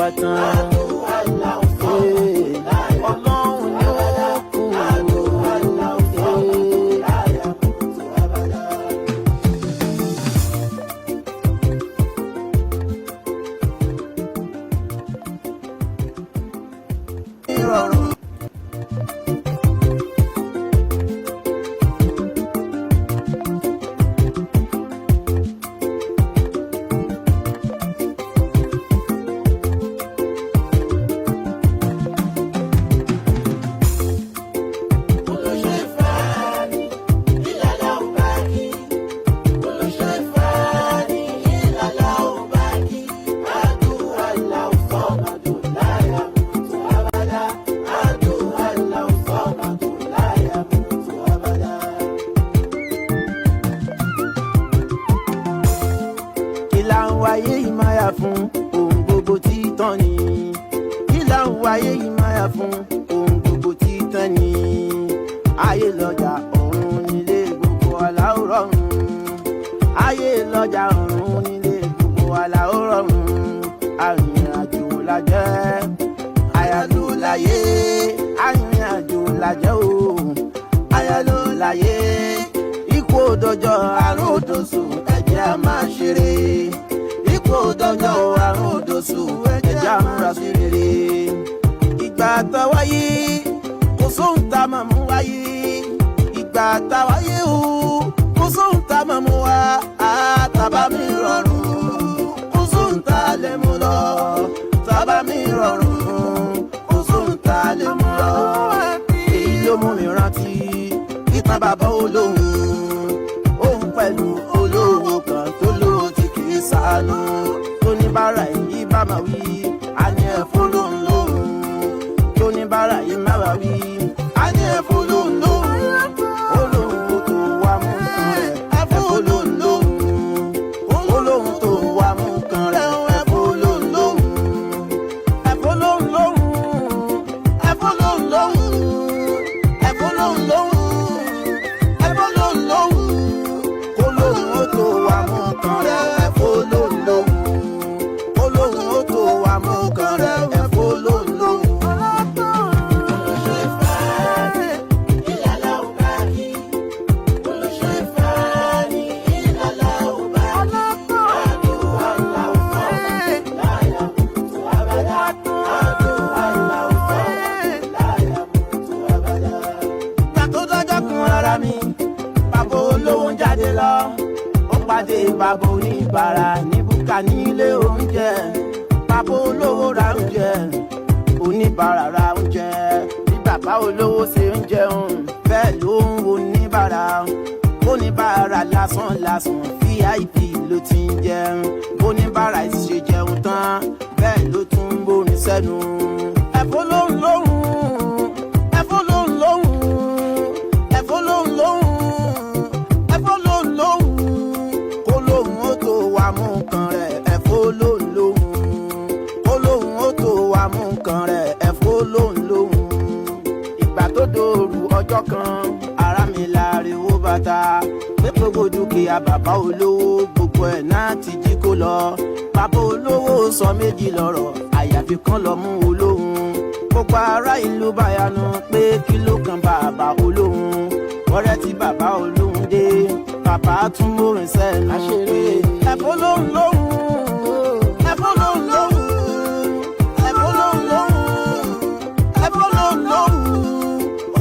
Bá tán. Ọlọ́run ni ó kù. Ìrọ̀rùn. Kí là ń wáyé yìí máa yà fún ohun gbogbo títàn ni? Kí là ń wáyé yìí máa yà fún ohun gbogbo títàn ni? Ayé lọ́jà, ọ̀run nílé gbogbo aláwòrán. Ayé lọ́jà, ọ̀run nílé gbogbo aláwòrán. Arìnrìnàjò la jẹ́, àyàlò láyé. Arìnrìnàjò la jẹ́ o, àyàlò láyé. Ikú òdòjọ́, àrùn òdòṣù, ẹ̀jẹ̀ á máa ṣeré. Ikú òdòjọ́, àrùn òdòṣù, ẹ̀jẹ̀ á múra sí rere. Ìgbà tá a wáyé, kò sóhun tá a máa mú wáyé. Ìgbà tá a wáyé o, kò sóhun tá a máa mú wá. Àtàbà mi rọrùn, kò sóhun tá a lè mú lọ. Tàbá mi rọrùn, kò sóhun tá a lè mú lọ. Èyí ló mú mi rántí ìtàn bàbá olóhùn, òun pẹ̀lú olówó kan tó lówó tí kì í ṣàánú, tó ní bára èyí bá máa wí, a ní ẹ̀fọ́ lóhùn lóhùn. Tó ní bára yìí má bá wí, a ní ẹ̀fọ́ lóhùn lóhùn. Olóhùn tó wà mú kan rẹ̀, ẹ̀fọ́ lóhùn lóhùn. Olóhùn tó wà mú kan rẹ̀, ẹ̀fọ́ lóhùn lóhùn. Ẹ̀fọ́ lóhùn lóhùn, ẹ̀fọ́ lóhùn lóhùn, ẹ̀fọ́ lóhùn lóhùn, ẹ̀fọ́ lóhùn lóhùn. Kó lóhùn ó tó wà mú kan rẹ̀, ẹ̀fọ́ lóhùn lóhùn. Kó lóhùn ó tó wà mú kan rẹ̀, ẹ̀fọ́ lóhùn lóhùn. Ìgbà tó dọ́jọ́ kan rárá mi, bàbá olówó ń jáde lọ. Ó pàdé bàbá oníbàárà ní búkà nílé oúnjẹ. Bàbá olówó ra oúnjẹ, oníbàárà ra oúnjẹ. Bí bàbá olówó ṣe ń jẹun, bẹ́ẹ̀ ló ń wo oníbàárà. Oníbàárà lásán lásán, VIP ló ti ń jẹun. Oníbàárà ṣe jẹun tán, bẹ́ẹ̀ ló tún ń bórin sẹ́nu. Ẹ̀fọ́ lóhùn lóhùn, ẹ̀fọ́ lóhùn lóhùn, ẹ̀fọ́ lóhùn lóhùn, ẹ̀fọ́ lóhùn lóhùn. Kó lóhùn ó tó wà mú nǹkan rẹ̀, ẹ̀fọ́ lóhùn lóhùn. Kó lóhùn ó tó wà mú nǹkan rẹ̀, ẹ̀fọ́ lóhùn lóhùn. Ìgbà tó dòru ọjọ́ kan, ara mi láriwo bàtà pé gbogbo dúkìá bàbá olówó, gbogbo ẹ̀ náà ti jí kó lọ. Bàbá olówó sọ méjì lọ́rọ̀, àyàfi kan lọ mú olóhùn. Gbogbo ará ìlú báyanu pé kí ló kan bàbá olóhùn? Ọ̀rẹ́ tí bàbá olóhùn dé, bàbá tún mórin sẹ́nu pé ẹ̀fọ́ lóhùn lóhùn, ẹ̀fọ́ lóhùn lóhùn, ẹ̀fọ́ lóhùn lóhùn, ẹ̀fọ́ lóhùn lóhùn.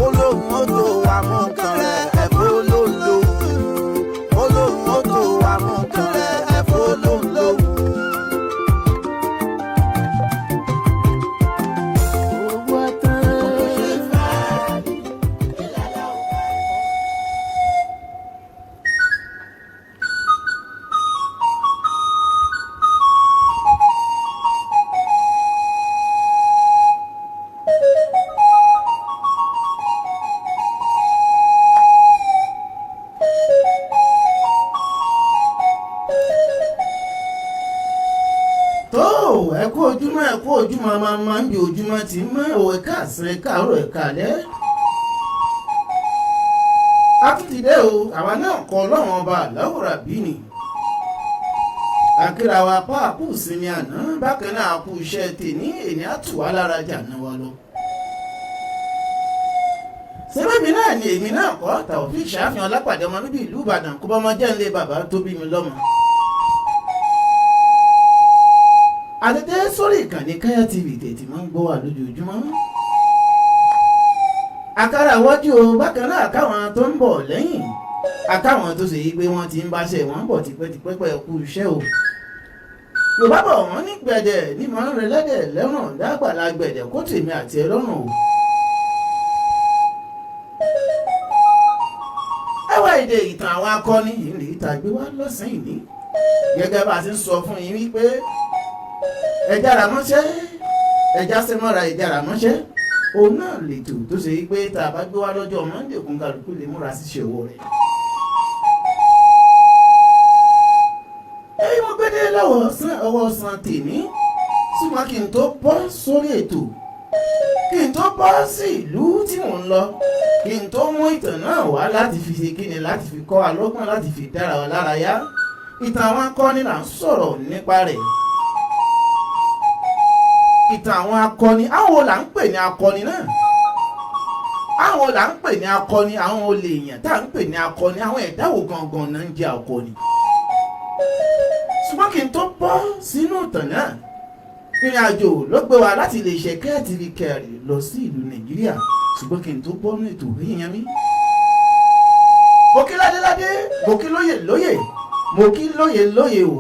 Ó lóhùn ó tó wà mú nǹkan rẹ̀, ẹ̀fọ́ lóhùn lóhùn. Ó lóhùn ó tó wà mú nǹkan rẹ̀, ẹ̀fọ́ lóhùn lóhùn. Owó tán. Tó, ẹ kú ojúmọ́, ẹ kú ojúmọ́, máa máa ń bi ojúmọ́ tí mọ́ ò. Ẹ káàsán, ẹ káàárọ̀, ẹ káalẹ́. A tún ti dé o. Àwa náà kọ, Ọlọ́run Ọba àláwòrán bí ni. Àkírà wa pa àkú ìsinmi àná, bákan náà àkú iṣẹ́ tèní èní àtùwá lára jà náà wa lọ. Sẹ́bẹ̀mí náà ni èmi náà kọ́ Taofeek Ṣàfihàn Ọlápàdé ọmọ bíbí ìlú Ìbàdàn kó bọ́mọ jẹ́ ńlẹ̀ bàbá tó bí mi lọ́mọ. Àtẹ̀tẹ̀ sórí ìkànnì Káyà TV tètè máa ń gbọ́ wà lójoojúmọ́. Àkàrà iwájú o, bákan náà káwọn tó ń bọ̀ lẹ́yìn, àkáwọn tó ṣe yí pé wọ́n ti ń báṣẹ́ wọn bọ̀ tipẹ́tipẹ́ pẹ́ kú iṣẹ́ o. Yorùbá bọ̀ wọ́n ní gbẹ̀dẹ̀ ní mọ̀ ń rẹ lẹ́dẹ̀ lẹ́rùn dágbàlá gbẹ̀dẹ̀ kó tèmi àti ẹ lọ́rùn o. Ẹwà èdè ìtàn àwọn akọni yìí lè ta gbé wá lọ́sàn-án ìní. Gẹ́gẹ́ bá a ti ń sọ fún yín wípé ẹja ra mọ́ṣẹ́, ẹja ṣe mọ́ra ẹja ra mọ́ṣẹ́. Òun náà lètò tó ṣe wípé tá a bá gbé wá lọ́jọ́ Monday kún kálukú lè múra ṣíṣe owó rẹ̀. Èyí mo gbé dé lọ́wọ́ ọwọ́ san tèmi, ṣùgbọ́n kí n tó bọ́ sórí ètò, kí n tó bọ́ sí ìlú tí mò ń lọ, kí n tó mú ìtàn náà wá láti fi ṣe kíni, láti fi kọ́ alọ́gbọ́n, láti fi dára wa lára yá. Ìtàn àwọn akọni là ń sọ̀rọ̀ nípa rẹ̀. Ìtàn àwọn akọni, àwọn wo là ń pè ní akọni náà? Àwọn là ń pè ní akọni, àwọn olè èèyàn tá à ń pè ní akọni, àwọn ẹ̀dá wo gangan náà ń jẹ́ akọni? Ṣùgbọ́n kí n tó bọ́ sínú ìtàn náà, ìrìn àjò ló gbé wa láti lè ṣe Káyà TV kẹrì lọ sí ìlú Nàìjíríà. Ṣùgbọ́n kí n tó bọ́ nínú ètò yíyan mi, mo kí ládéládé, mo kí lóyè lóyè, mo kí lóyè lóyè o,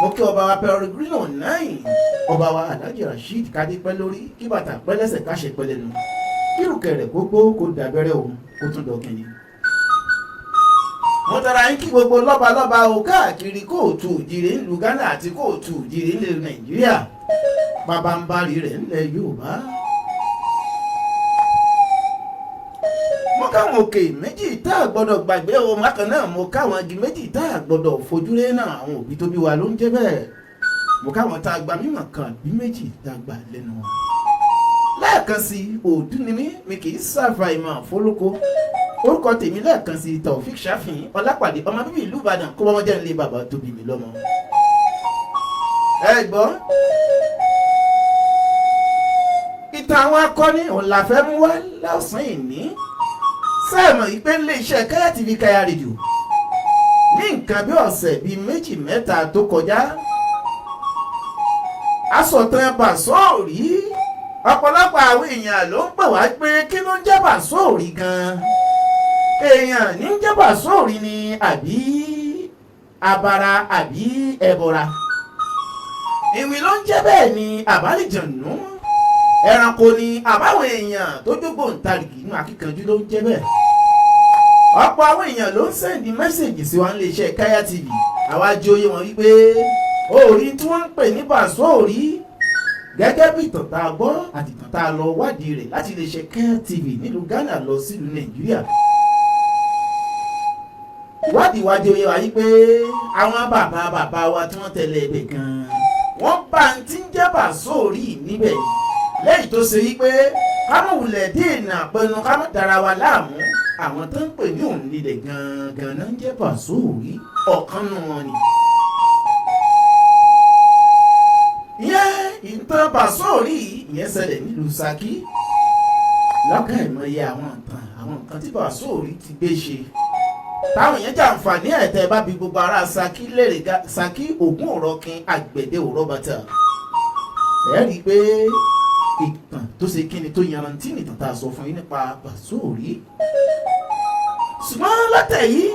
mo kí ọba wa Peregrino 9, ọba wa Alhaji Rasheed kádépẹ́ lórí, kí bàtà pẹ́ lẹ́sẹ̀ káṣẹ pẹ́ lẹ́nu, kírùkẹ̀rẹ̀ gbogbo kó dàbẹ́rẹ́ o kó tún dọ̀kìnì. Mo tara yín kí gbogbo lọ́balọ́ba o káàkiri kóòtù òjìrè ńlú Ghana àti kóòtù òjìrè ńlẹ̀ Nàìjíríà, pabambarì rẹ̀ ńlẹ̀ Yorùbá. Mo káwọn òkè méjì tá a gbọ́dọ̀ gbàgbé o, bákan náà mo káwọn igi méjì tá a gbọ́dọ̀ fojúlé náà, àwọn òbí tó bí wa ló ń jẹ́ bẹ́ẹ̀. Mo káwọn tá a gba mímọ̀ kan bí méjì tá a gbà lẹ́nu wọn. Lẹ́ẹ̀kan sí òdú ni mí, mi kì í ṣàfàìmọ̀ fólókó. Orúkọ tèmi lẹ́ẹ̀kan sí Taofeek Ṣàfihàn Ọlápàdé ọmọ bíbí ìlú Ìbàdàn kó bọ́mọ jẹ́ nílé bàbá tó bí mi lọ́mọ. Ẹ gbọ́ ìtàn àwọn akọni òun la fẹ́ mú wá lọ́sàn-án ìní. Sẹ́ẹ̀mọ̀ ìpè ńlẹ̀ iṣẹ́ Káyà TV Káyà rédíò ní nǹkan bí ọ̀sẹ̀ bíi méjì mẹ́ta tó kọjá, asọ̀tàn Bàsóòrí. Ọ̀pọ̀lọpọ̀ àwọn èèyàn ló ń pè wá pé kí ló ń jẹ́ Bàsóòrí gan-an? Èèyàn ní ń jẹ́ Bàsóòrí ni àbí abara àbí ẹbọra? Ìwì ló ń jẹ́ bẹ́ẹ̀ ni àbálìjànú, ẹranko ni àbáwọn èèyàn tó jógbóǹtarìgì inú akíkanjú ló ń jẹ́ bẹ́ẹ̀. Ọ̀pọ̀ àwọn èèyàn ló ń sẹ́ndì mẹ́sẹ̀gì sí wa nílé iṣẹ́ Káyà TV. Àwa jóyè wọn wípé òòrí tí wọ́n ń pè ní Bàsóòrí gẹ́gẹ́ bí ìtàn tá a gbọ́ àti ìtàn tá a lọ wádìí rẹ̀ láti lè ṣe Káyà TV nílùú Ghana lọ sílùú Nàìjíríà. Ìwádìí wájú oyè wa yí pé àwọn bàbá bàbá wa tí wọ́n tẹ̀lé ibẹ̀ gan-an wọ́n bá ń tí ń jẹ́ Bàsóòrí níbẹ̀, lẹ́yìn tó ṣe wípé ká mọ̀ wulẹ̀ dènà pẹnu ká mọ̀ dára wa láàmú, àwọn tó ń pè ní òun nílẹ̀ gangan náà ń jẹ́ Bàsóòrí, ọ̀kan nù wọn ni. Ìyẹn ìtàn Bàsóòrí ìyẹn ṣẹlẹ̀ nílùú Ṣakí. Lọ́kàn ìmọ̀ye àwọn ìtàn àwọn nǹkan tí Bàsóòrí ti gbé ṣe táwọn èèyàn jàǹfààní ẹ̀tẹ́ bá bi gbogbo ará Ṣakí lérè. Ṣakí ògún òrọ̀kin àgbẹ̀dẹ òrọ̀bàtà, ẹ̀ rí i pé ìtàn tó ṣe kíni tó yanrantí nìtàn tá a sọ fún yín nípa Bàsóòrí. Ṣùgbọ́n lọ́tẹ̀ yìí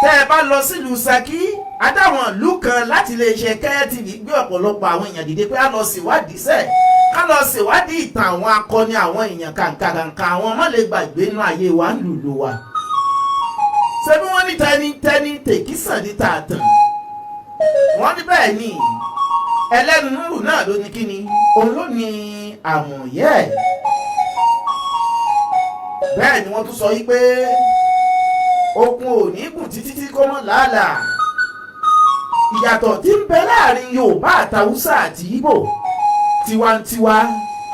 tẹ́ ẹ bá lọ sílùú Ṣakí, adáwọn ìlú kan láti lè ṣe Káyà TV gbé ọ̀pọ̀lọpọ̀ àwọn èèyàn dìde pé á lọ ṣèwádìí sẹ́ẹ̀, ká lọ ṣèwádìí ìtàn àwọn akọni, àwọn èèyàn kàǹkàǹkà, àwọn ọmọ lè gbàgbé inú ayé wa ń lùlù wa. Ṣé bí wọ́n ní tẹni tẹni tèkísàn ní tààtàn, wọ́n ní bẹ́ẹ̀ ni ẹlẹ́nu nùrù náà ló ní kíni òun ló ní àmọ̀yẹ́ ẹ̀. Bẹ́ẹ̀ ni wọ́n tún sọ yí pé okun ò ní gùn títí tí kò mọ́ làálàá. Ìyàtọ̀ tí ń bẹ láàrin Yorùbá àtàwùsà àti Ìgbò, tiwantiwa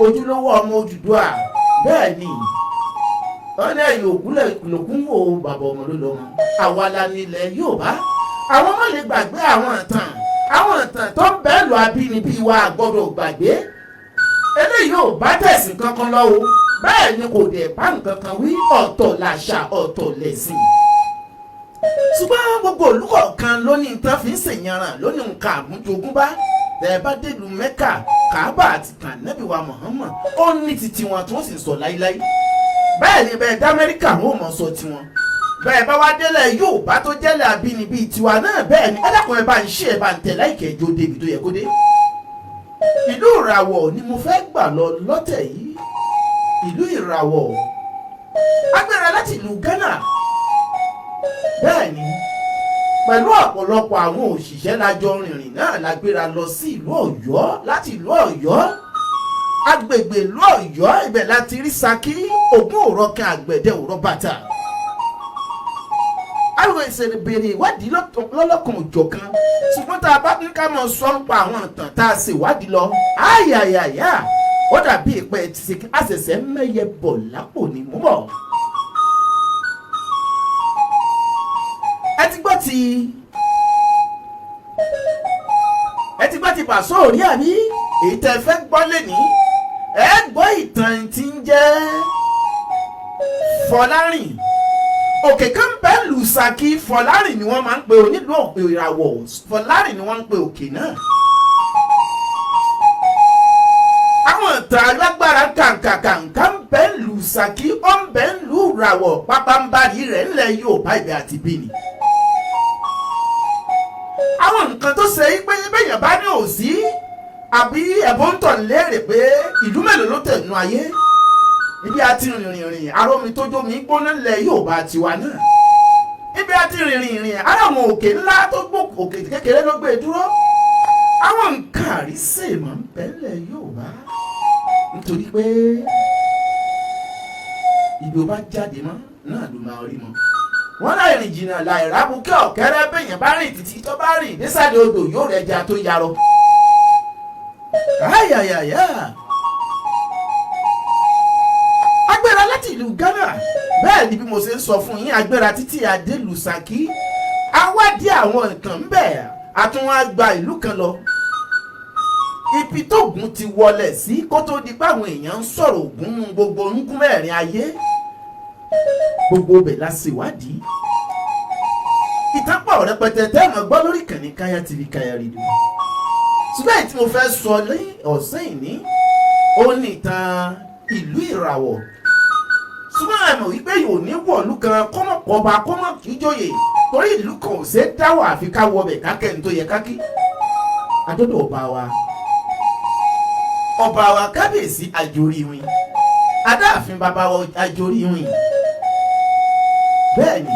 ojúlówó ọmọ Odùduwà. Bẹ́ẹ̀ ni wọ́n ní ẹ̀yìn òkúlẹ̀ lòkún wò bàbá ọmọ ló lọ́mọ, àwa la nílẹ̀ Yorùbá. Àwọn ọmọ lè gbàgbé àwọn ìtàn Àwọn ìtàn tó ń bẹ́ẹ̀ lọ abínibí wa gbọ́dọ̀ gbàgbé. Eléyìí ò bá tẹ̀sìn kankan lọ o, bẹ́ẹ̀ ni kò dẹ̀ bá nǹkan kan wí. Ọ̀tọ̀ làṣà, ọ̀tọ̀ lẹ̀sìn. Ṣùgbọ́n gbogbo olùkọ̀ọ̀kan ló ní nǹkan fi ń ṣèyànràn, ló ní nǹkan àmújogúnbá. Tẹ̀ bá délùú Mẹ́kà, Kàábà àti kànẹ́bí wa Muhammad, ó ní titi wọn tí wọ́n sì sọ láíláí. Bẹ́ẹ̀ ni bẹ́ẹ̀ dá Amẹ́ríkà, wọn ò mọ̀ sọ tiwọn. Bẹ́ẹ̀ bá wá délẹ̀ Yorùbá tó jẹ́lẹ̀ àbínibí tiwa náà, bẹ́ẹ̀ ni. Ẹ dákun, ẹ bá ń ṣe, ẹ bá ń tẹ̀ láìkẹ́ ẹjọ́ débi tó yẹ kó dé. Ìlú Ìràwọ̀ ni mo fẹ́ gbà lọ lọ́tẹ̀ yìí. Ìlú Ìràwọ̀, agbára láti ìlú Ghana. Bẹ́ẹ̀ ni, pẹ̀lú ọ̀pọ̀lọpọ̀ àwọn òṣìṣẹ́ lájọ rìnrìn náà la gbéra lọ sí ìlú Ọ̀yọ́. Láti ìlú Ọ̀yọ́, agbègbè ìlú Ọ̀yọ́, ibẹ̀ láti rí Ṣakí, Ògún òrọ̀kan, àgbẹ̀dẹ òrọ̀ bàtà. Àwọn ìṣẹ̀lẹ̀ béèrè ìwádìí lọ́lọ́kan òjọ̀kan, ṣùgbọ́n tá a bá ní ká mọ̀ sọ ń pa àwọn ìtàn tá a ṣe ìwádìí lọ, áyàyàyà, ó dàbí ìpẹ́ ti àṣẹ̀ṣẹ̀ mẹ́yẹ bọ̀ lápò ní mú bọ̀. Ẹ ti gbọ́ ti Pàṣọ òrí àbí? Èyí tẹ́ fẹ́ gbọ́ lẹ́ni, ẹ gbọ́ ìtàn tí ń jẹ́ Fọlárìn. Òkè kan bẹ́ẹ̀ lù Ṣakí, Fọlárìn ni wọ́n máa ń pe onílù Ìràwọ̀. Fọlárìn ni wọ́n ń pe òkè náà. Àwọn ìtàn alágbára kàǹkàkàǹkà ń bẹ́ẹ̀ lù Ṣakí, ó ń bẹ́ẹ̀ lù Ìràwọ̀, pápánbarì rẹ̀ ńlẹ̀ Yorùbá ibẹ̀ àti Bìnì. Àwọn nǹkan tó ṣe é pé bẹ́yàn bá ní òsí àbí ẹ̀bùn ń tọ̀ léèrè pé ìlú mélòó ló tẹ̀nu ayé, ibi àti rìnrìn rìn arómi tó jómi gbóná lẹ̀ Yorùbá tiwa náà, ibi àti rìnrìn rìn ara àwọn òkè ńlá tó gbó, òkè kékeré ló gbé dúró. Àwọn nǹkan àrísè máa ń bẹ́lẹ̀ Yorùbá, nítorí pé ibi ó bá jáde mọ́ náà ló máa rí mọ́. Wọ́n láì rìn jìnnà láì rábùkẹ́ ọ̀kẹ́rẹ́, bẹ́yẹn bá rìn títí tó bá rìn nísàlẹ̀ odò, yóò rẹ̀ ẹja tó yarọ. Ayayaya, agbéra láti ìlú Ghana. Bẹ́ẹ̀ ni bí mo ṣe ń sọ fún yín, agbéra títí adé ìlú Ṣakí, awádìí àwọn nǹkan ń bẹ̀, àtúnwá gba ìlú kan lọ, ibi tóògùn ti wọlẹ̀ sí kó tó di pé àwọn èèyàn ń sọ̀rọ̀ Ògún nú gbogbo orúnkún mẹ́rin ayé. Gbogbo ibẹ̀ la ṣèwádìí. Ìtàn pọ̀ rẹpẹtẹ tẹ́ẹ̀mọ̀ gbọ́ lórí ìkànnì Kaya TV, Kaya Radio. Ṣùgbọ́n èyí tí mo fẹ́ sọ ní ọ̀sán ìní, ó ní ìtàn ìlú Ìràwọ̀. Ṣùgbọ́n àmọ̀ wípé yóò ní wọ̀lú kan kọ́mọ̀ kọba kọ́mọ̀ kíjòyè, torí ìlú kan ò ṣeé dáwọ̀ àfi ká wọbẹ̀ kákẹ́ni tó yẹ kákí. Adọ́dọ̀ ọba wa, ọba wa kábíyèsí Àjòríwìn, adáàfin bàbá wa Àjòríwìn. Bẹ́ẹ̀ ni,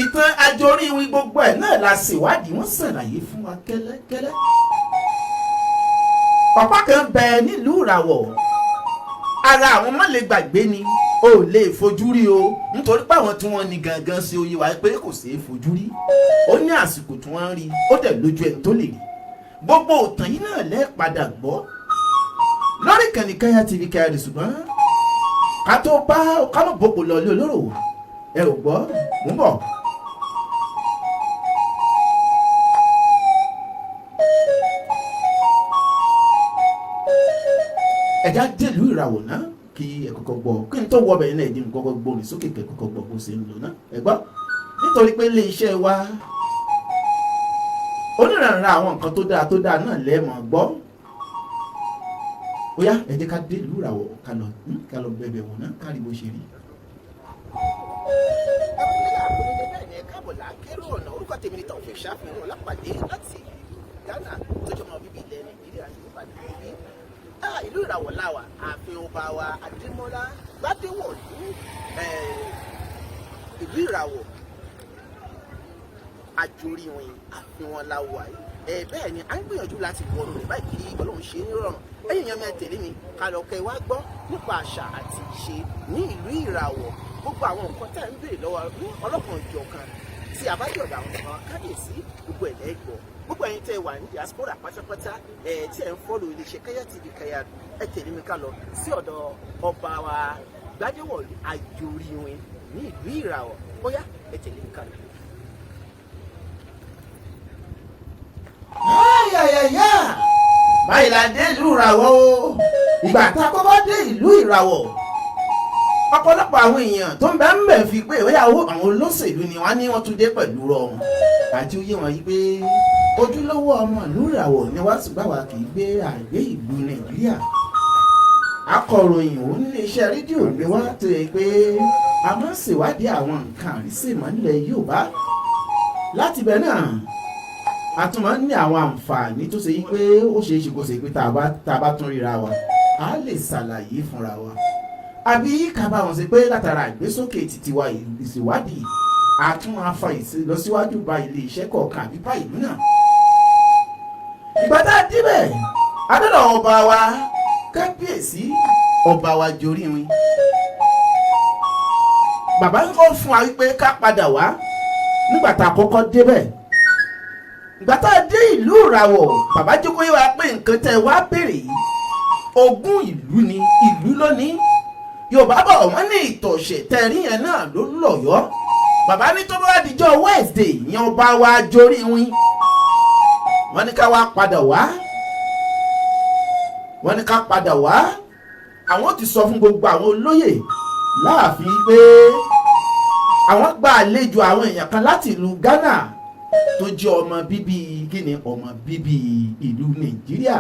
ìtàn Àjòríwìn gbogbo ẹ̀ náà la ṣèwádìí, wọ́n ṣàlàyé fún wa kẹ́lẹ́kẹ́lẹ́. Ọ̀pá kan bẹ nílùú Ìràwọ̀, ara àwọn má lè gbàgbé ni, o ò lè fojú rí o, nítorí pé àwọn tí wọ́n ní gangan ṣe oyè wa pé kò ṣeé fojú rí. Ó ní àsìkò tí wọ́n ń rí, ó dẹ̀ lójú ẹni tó lè rí. Gbogbo òtàn yìí náà lẹ́ padà gbọ́ lórí ìkànnì Kaya TV, Kaya Radio. Ṣùgbọ́n ká tó bá ká mọ̀ bòpò lọ ilé olóró, ẹ ò gbọ́, mò ń bọ̀. Ẹ̀já dèlú Ìràwọ̀ náà kí ẹ kọ́kọ́ gbọ́, kí n tó wọ ọbẹ̀ yẹn náà, ẹ̀dín kọ́kọ́ gbórin sókè kẹ́ kọ́kọ́ gbọ́ bó ṣe ń lọ náà. Ẹ gbọ́, nítorí pé ilé iṣẹ́ wa onírànra àwọn nǹkan tó dáa tó dáa náà lẹ́ẹ̀mọ̀ gbọ́. Ó yá, ẹ jẹ́ ká dèlú Ìràwọ̀, ká lọ bẹ̀bẹ̀ wò náà, ká rí bó ṣe rí. Orúkọ tèmi ni Taofeek Ṣàfihàn Ọlápàdé láti ìlú Ghana, tó jọmọ bíbí ilẹ̀ Nàìjíríà ní Ìbàdàn níbí. Ìlú Ìràwọ̀ làwà, ààfin ọba wa Adémọ́lá Gbádéwọ̀lú, ìlú Ìràwọ̀ Àjòríwìn, ààfin wọn la wà yìí. Bẹ́ẹ̀ ni à ń gbìyànjú láti wọnú rẹ̀ báyìí, kí Ọlọ́run ṣe é nírọ̀rùn. Ẹ̀yin èèyàn mi, ẹ tẹ̀lé mi ká lọ kẹ́ wá gbọ́ nípa àṣà àti ìṣe ní ìlú Ìràwọ̀. Gbogbo àwọn nǹkan tẹ́ ń béèrè lọ́wọ́ ní ọlọ́kan ìjọ̀kan tí a bá jọ̀dọ̀ àwọn ọmọ kábíyèsí, gbogbo ẹ̀ lẹ́gbọ̀ọ́. Gbogbo ẹ̀yin tẹ́ wà ní diaspora pátápátá, ẹ̀ tí ẹ̀ ń follow iléeṣẹ́ Kaya TV, Kaya, ẹ tẹ̀lé mi ká lọ sí ọ̀dọ̀ ọba wa Gbádéwọ̀lú Àjòríwìn ní ìlú Ìràwọ̀. Bóyá ẹ tẹ̀lé mi ká lọ. Ayayaya, báyìí la dé ìlú Ìràwọ̀ o. Ìgbà tá a kọ́kọ́ dé ìlú Ìràwọ̀, ọ̀pọ̀lọpọ̀ àwọn èèyàn tó ń bẹ ń bẹ̀ fi pé ìwéyàwó àwọn olóṣèlú ni wọ́n ní wọ́n tún dé pẹ̀lú rọ wọn àti oyé wọn yìí pé ojúlówó ọmọ ìlú Ìràwọ̀ ni wọ́n sì gbà wá kì í gbé àgbé ìlú Nàìjíríà. Akọ̀ròyìn òun nílé iṣẹ́ rédíò ni wọ́n tó yẹ pé a máa ń ṣèwádìí àwọn nǹkan àrísèmọ́ nílẹ̀ Yorùbá. Láti ibẹ̀ náà a tún máa ń ní àwọn àǹfààní tó ṣe yí pé ó ṣeé ṣe kó ṣe pé tá a bá tún ríra wa, a lè ṣàlàyé fúnra wa, àbí ká bá wọn ṣe pé látara ìgbésókè títí wa ìṣèwádìí a tún máa fa ìlọsíwájú bá ilé iṣẹ́ kọ̀ọ̀kan àbí bá ìlú náà. Ìgbà tá a débẹ̀, adọ́dọ̀ ọba wa kábíyèsí ọba wa Joríwin, bàbá ń kọ́ fún wa wípé ká padà wá nígbà tá a kọ́kọ́ débẹ̀. Ìgbà tá a dé ìlú Ìràwọ̀, bàbá jókòó yé wa pé nǹkan tẹ́ wá béèrè yìí, ogún ìlú ni, ìlú lónìí. Yorùbá bọ̀ wọ́n ní ìtọ̀sẹ̀ tẹ̀rí yẹn náà ló lọ́yọ́. Bàbá ní tó bá wá dijọ́ Wednesday yẹn, ọba wa Joríwin, wọ́n ní ká wá padà wá, wọ́n ní ká padà wá. Àwọn ti sọ fún gbogbo àwọn olóyè láàfin pé àwọn gba àlejò àwọn èèyàn kan láti ìlú Ghana tó jẹ́ ọmọ bíbí kíni, ọmọ bíbí ìlú Nàìjíríà,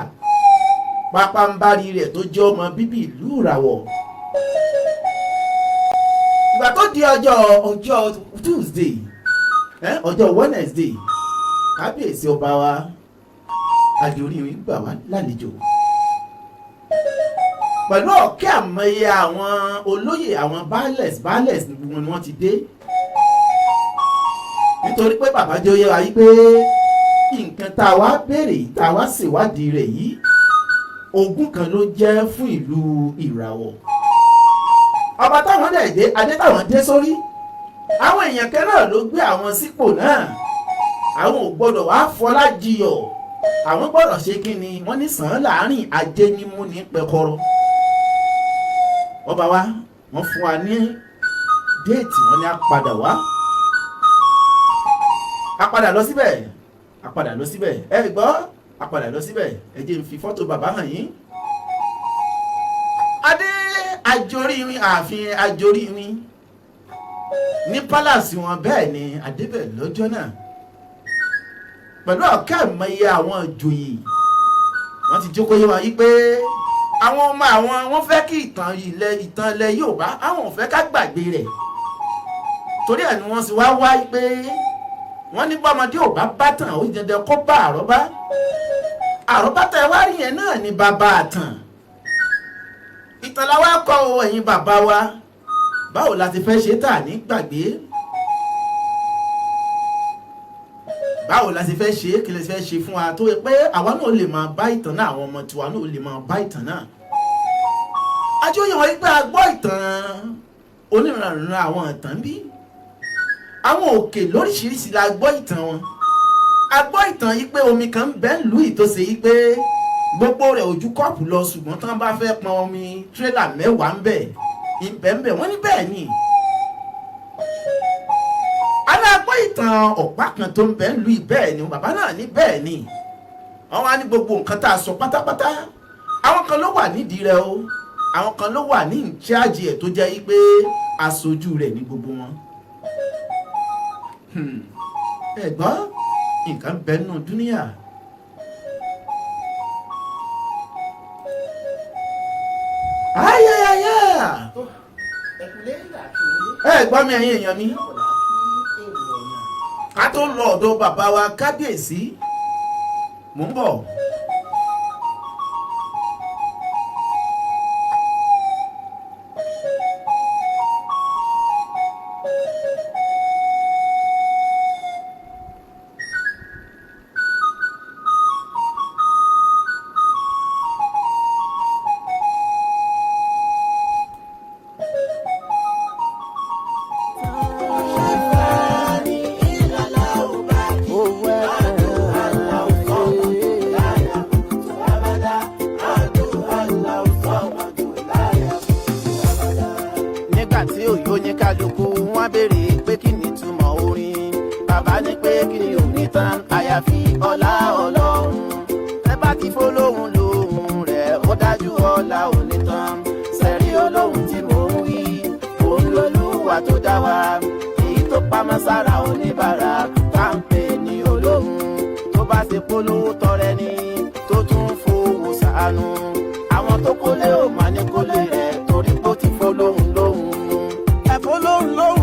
pápánbárí rẹ̀ tó jẹ́ ọmọ bíbí ìlú Ìràwọ̀. Ìgbà tó di ọjọ́ Tuesday, ọjọ́ Wednesday, kábíyèsí ọba wa Ajoríwin gbà wá lálejò pẹ̀lú ọ̀kẹ́ àmọye àwọn olóyè, àwọn baálẹ̀ baálẹ̀ gbogbo ni wọ́n ti dé, nítorí pé bàbá jẹ́ oyè wa yí pé nǹkan tá a wá béèrè, tá a wá ṣèwádìí rẹ̀ yìí, ogún kan ló jẹ́ fún ìlú Ìràwọ̀. Ọba táwọn dẹ̀ dé, adé táwọn dé sórí, àwọn èèyàn kan náà ló gbé àwọn sípò náà. Àwọn ò gbọ́dọ̀ wá fọlá jiyọ̀, àwọn gbọ́dọ̀ ṣe kí ni wọ́n ní sàn án láàrin ajé ní mú ní pẹkọrọ. Ọba wa wọ́n fún wa ní déètì, wọ́n ní a padà wá, a padà lọ síbẹ̀, a padà lọ síbẹ̀. Ẹ gbọ́, a padà lọ síbẹ̀. Ẹ jẹ́ n fi fọ́tò bàbá hàn yín. Adé Ajoríwin, ààfin Ajoríwin ní pálàsì wọn, bẹ́ẹ̀ ni adébẹ̀ lọ́jọ́ náà pẹ̀lú ọ̀kẹ́ àmọye àwọn ìjòyè. Wọ́n ti jókòó yé wa yí pé àwọn ọmọ àwọn wọ́n fẹ́ kí ìtàn ilẹ̀ Yorùbá, àwọn ò fẹ́ ká gbàgbé rẹ̀, torí ẹ̀ ni wọ́n sì wá wá pé wọ́n ní bọ́mọdé ò bá bá tàn, ó dandan kó bá àrọ́bá. Àrọ́bá tẹ wá rí yẹn náà ni bàbá àtàn. Ìtàn la wá kọ́ o, ẹ̀yin bàbá wa, báwo la ti fẹ́ ṣe tà ní gbàgbé? Báwo la ti fẹ́ ṣe? Kí lè fẹ́ ṣe fún wa tó yẹ pé àwa náà lè máa bá ìtàn náà, àwọn ọmọ tiwa náà lè máa bá ìtàn náà? Àjọyọ̀ wọn gbé agbọ́ ìtàn onírànràn, àwọn ìtàn bí àwọn òkè lóríṣiríṣi la gbọ́ ìtàn wọn. A gbọ́ ìtàn yìí pé omi kan ń bẹ nílùú yìí tó ṣe yìí pé gbogbo rẹ̀ ojú kọ́ọ̀pù lọ, ṣùgbọ́n tí wọ́n bá fẹ́ pọn omi tírélà 10 ń bẹ ìbẹ̀ ń bẹ. Wọ́n ní bẹ́ẹ̀ ni. Alágbọ́ ìtàn ọ̀pá kan tó ń bẹ nílùú yìí, bẹ́ẹ̀ ni bàbá náà ní bẹ́ẹ̀ ni. Wọ́n wá ní gbogbo nǹkan tá a sọ pátápátá, àwọn kan ló wà nídìí rẹ̀ o, àwọn kan ló wà ní ìcháàjì ẹ̀ tó jẹ́ yí pé aṣojú rẹ̀ ní gbogbo wọn. Ẹ gbọ́, nǹkan bẹ nínú dúníyà. Ayayaya, ẹ gbọ́ mi ẹ̀yin èèyàn mi, ká tó lọ ọ̀dọ̀ bàbá wa kábíyèsí, mò ń bọ̀. Nígbà tí òyò ní kálukú wọn béèrè pé kí ni túmọ̀ orin, bàbá ní pé kí ni òní tán àyàfi ọlá Ọlọ́run. Àti fọlọ́hún lòun rẹ̀ ó dájú ọ̀la òní tán. Sẹ̀rí olóhùn tí mò ń wí, òun lolúwa tó dá wa. Èyí tó pamọ́ sára oníbàárà tá ń pè ní olóhùn. Tó bá ṣe polówó tọrẹ ni tó tún fowó ṣàánú. Àwọn tó kólé ò mà ní kólé rẹ̀ torí pé ó ti fọlọ́hún lóhùn. Ẹ̀fọ́ lóhùn lóhùn,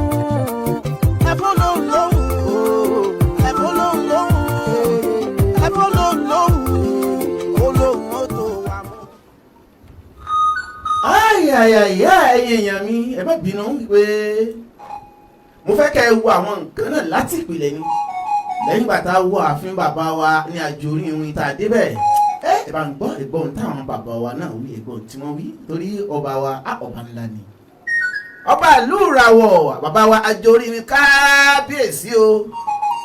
ẹ̀fọ́ lóhùn lóhùn, ẹ̀fọ́ lóhùn lóhùn, ẹ̀fọ́ lóhùn lóhùn, olóhùn ó tó wà mú. Ayayaya, ẹ̀yin èèyàn mi, ẹ má bínú pé mo fẹ́ kẹ́ ẹ wo àwọn nǹkan náà láti ìpìlẹ̀ ni. Lẹ́yìn ìgbà tá a wo ààfin bàbá wa ní àjòrí irin tá a débẹ̀, ẹ ẹ bá ń gbọ́ ẹ̀gbọ́n táwọn bàbá wa náà wí, ẹ̀gbọ́n tí wọ́n wí, torí ọba wa á ọba ńlá ni, ọba ìlú Ìràwọ̀, bàbá wa àjòrí irin, kábíyèsí o.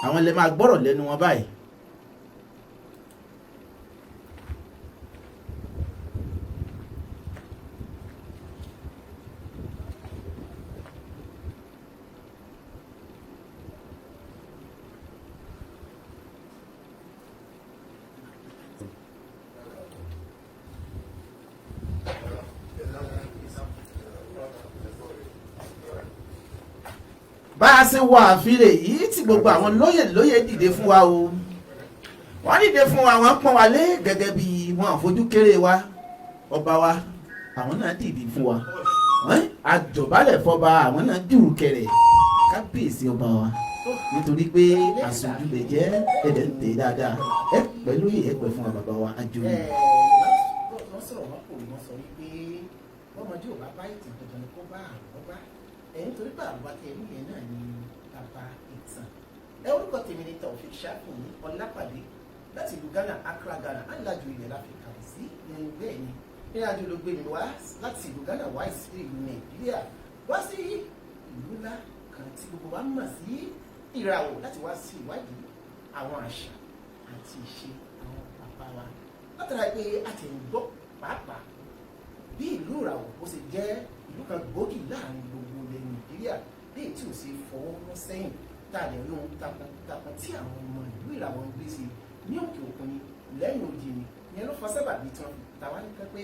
Àwọn lè máa gbọ́rọ̀ lẹ́nu wọn báyìí. Bá a ṣe wọ ààfin rẹ̀ yìí tí gbogbo àwọn lóyè lóyè dìde fún wa o, wọ́n dìde fún wa, wọ́n pọ́n wa lé gẹ́gẹ́ bí wọ́n àfojú kéré wa. Ọba wa, àwọn náà dìde fún wa, àjọ̀bálẹ̀ fọba, àwọn náà dùrù kẹrẹ̀ kábíyèsí ọba wa, nítorí pé àṣojú lè jẹ́ ẹ̀dẹ̀ ń tẹ̀ dáadáa ẹ pẹ̀lú ìyẹ̀pẹ̀ fún wa bàbá wa àjòyè. Wọ́n sọ̀rọ̀, wọ́n kò wọ́n sọ wípé bọ́mọdé ò bá bá ìtàn, dandan ni kó bá àrọ́bá ẹ̀, nítorí pé àrọ́bá tẹ̀ ẹ̀mí yẹn náà ni bàbá ìtàn. Ẹ orúkọ tèmi ni Taofik Ṣàfihàn Ọlápàdé láti ìlú Ghana, Accra, Ghana. Alájò ilẹ̀ la fi kàwé sí. Bẹ́ẹ̀ ni, ìrìnàjò ló gbé mi wá láti ìlú Ghana wá sí ìlú Nàìjíríà, wá sí ìlú ńlá kan tí gbogbo wa mọ̀ sí Ìràwọ̀, láti wá sí ìwádìí àwọn àṣà àti ìṣe àwọn bàbá wa, látara pé a ti ń gbọ́ pàápàá bí ìlú Ìràwọ̀ bó ṣe jẹ́ ìlú kan gbòógì láàrin gbogbo ilẹ̀ Nàìjíríà, léyìí tí ò ṣe fọwọ́ mọ́ sẹ́yìn, tá a lè rí ohun takuntakun tí àwọn ọmọ ìlú Ìràwọ̀ ń gbé ṣe ní òkè òkun ni, lẹ́yìn odi ni. Ìyẹn ló fa sábàbí tí wọ́n fi ta wá nípa pé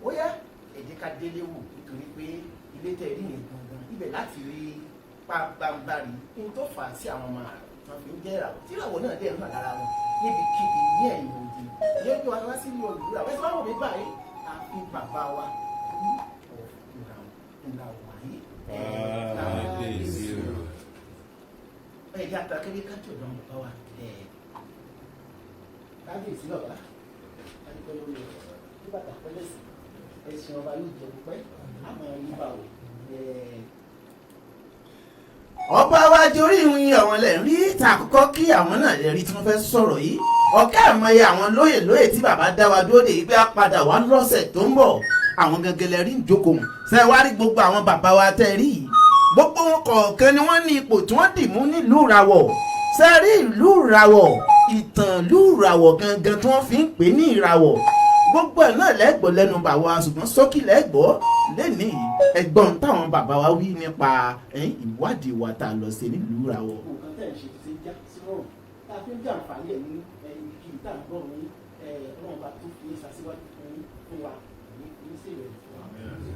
ó yá, ẹ jẹ́ ká délé wò, nítorí pé ilé tẹ̀ rí yẹn gangan ibẹ̀ láti rí pàbàmbarì ní tó fà á sí àwọn ọmọ àrùn fi ń jẹ́ Ìràwọ̀, tí Ìràwọ̀ náà dẹ̀ ń hàn lára wọn níbikíbi ní ẹ̀yìn odi. Ìyẹn gbé wa wá sí ìlú Ìràwọ̀. Ẹ máa wò mí báyìí, ààfin bàbá wa ní Ìràwọ̀ ńlá wàyí. Kábíyèsí o. Ẹ jẹ́ àtàkẹ́rẹ́ kájọ ọ̀dọ́ bàbá wa. Kábíyèsí bàbá, adúpẹ́ lórí ẹ̀ ní bàtà pẹ́lẹ́sì ẹ̀sìn ọba yóò jẹ́ pẹ́ àmọ́ yín bá o. Ọba wa jorí ìwìn àwọn lẹ̀ ń rí ta àkọ́kọ́ kí àwọn náà lè rí tí wọ́n fẹ́ sọ̀rọ̀ yìí. Ọ̀kẹ́ àmọye àwọn lóyè lóyè tí bàbá dá wa dúró dè yìí pé á padà wá lọ́sẹ̀ tó ń bọ̀, àwọn gẹ́gẹ́ lẹ rí ìjókòó ṣe wá rí gbogbo àwọn bàbá wa tẹ́ rí yìí, gbogbo wọn kọ̀ọ̀kan ni wọ́n ní ipò tí wọ́n dì mú nílùú Ìràwọ̀. Ṣe rí ìlú Ìràwọ̀, ìtàn ìlú Ìràwọ̀ gangan tí wọ́n fi ń pè ní Ìràwọ̀, gbogbo ẹ̀ náà lẹ́gbọ́ lẹ́nu bàbá wa, ṣùgbọ́n sókí lẹ́gbọ́ lẹ́nìí ẹ̀gbọ́n táwọn bàbá wa wí nípa ìwádìí wa tá a lọ sí nílùú Ìràwọ̀. Nǹkan tẹ̀ ń ṣe ti já sí rọrùn tá a fi ń jẹ àǹfààní ẹ̀ ní ibi tá à ń gbọ́ ní Ọlọ́run bá tó fi ń ṣàṣíwájú fún wa ní ní sí ìrẹ̀lẹ̀ fún wa.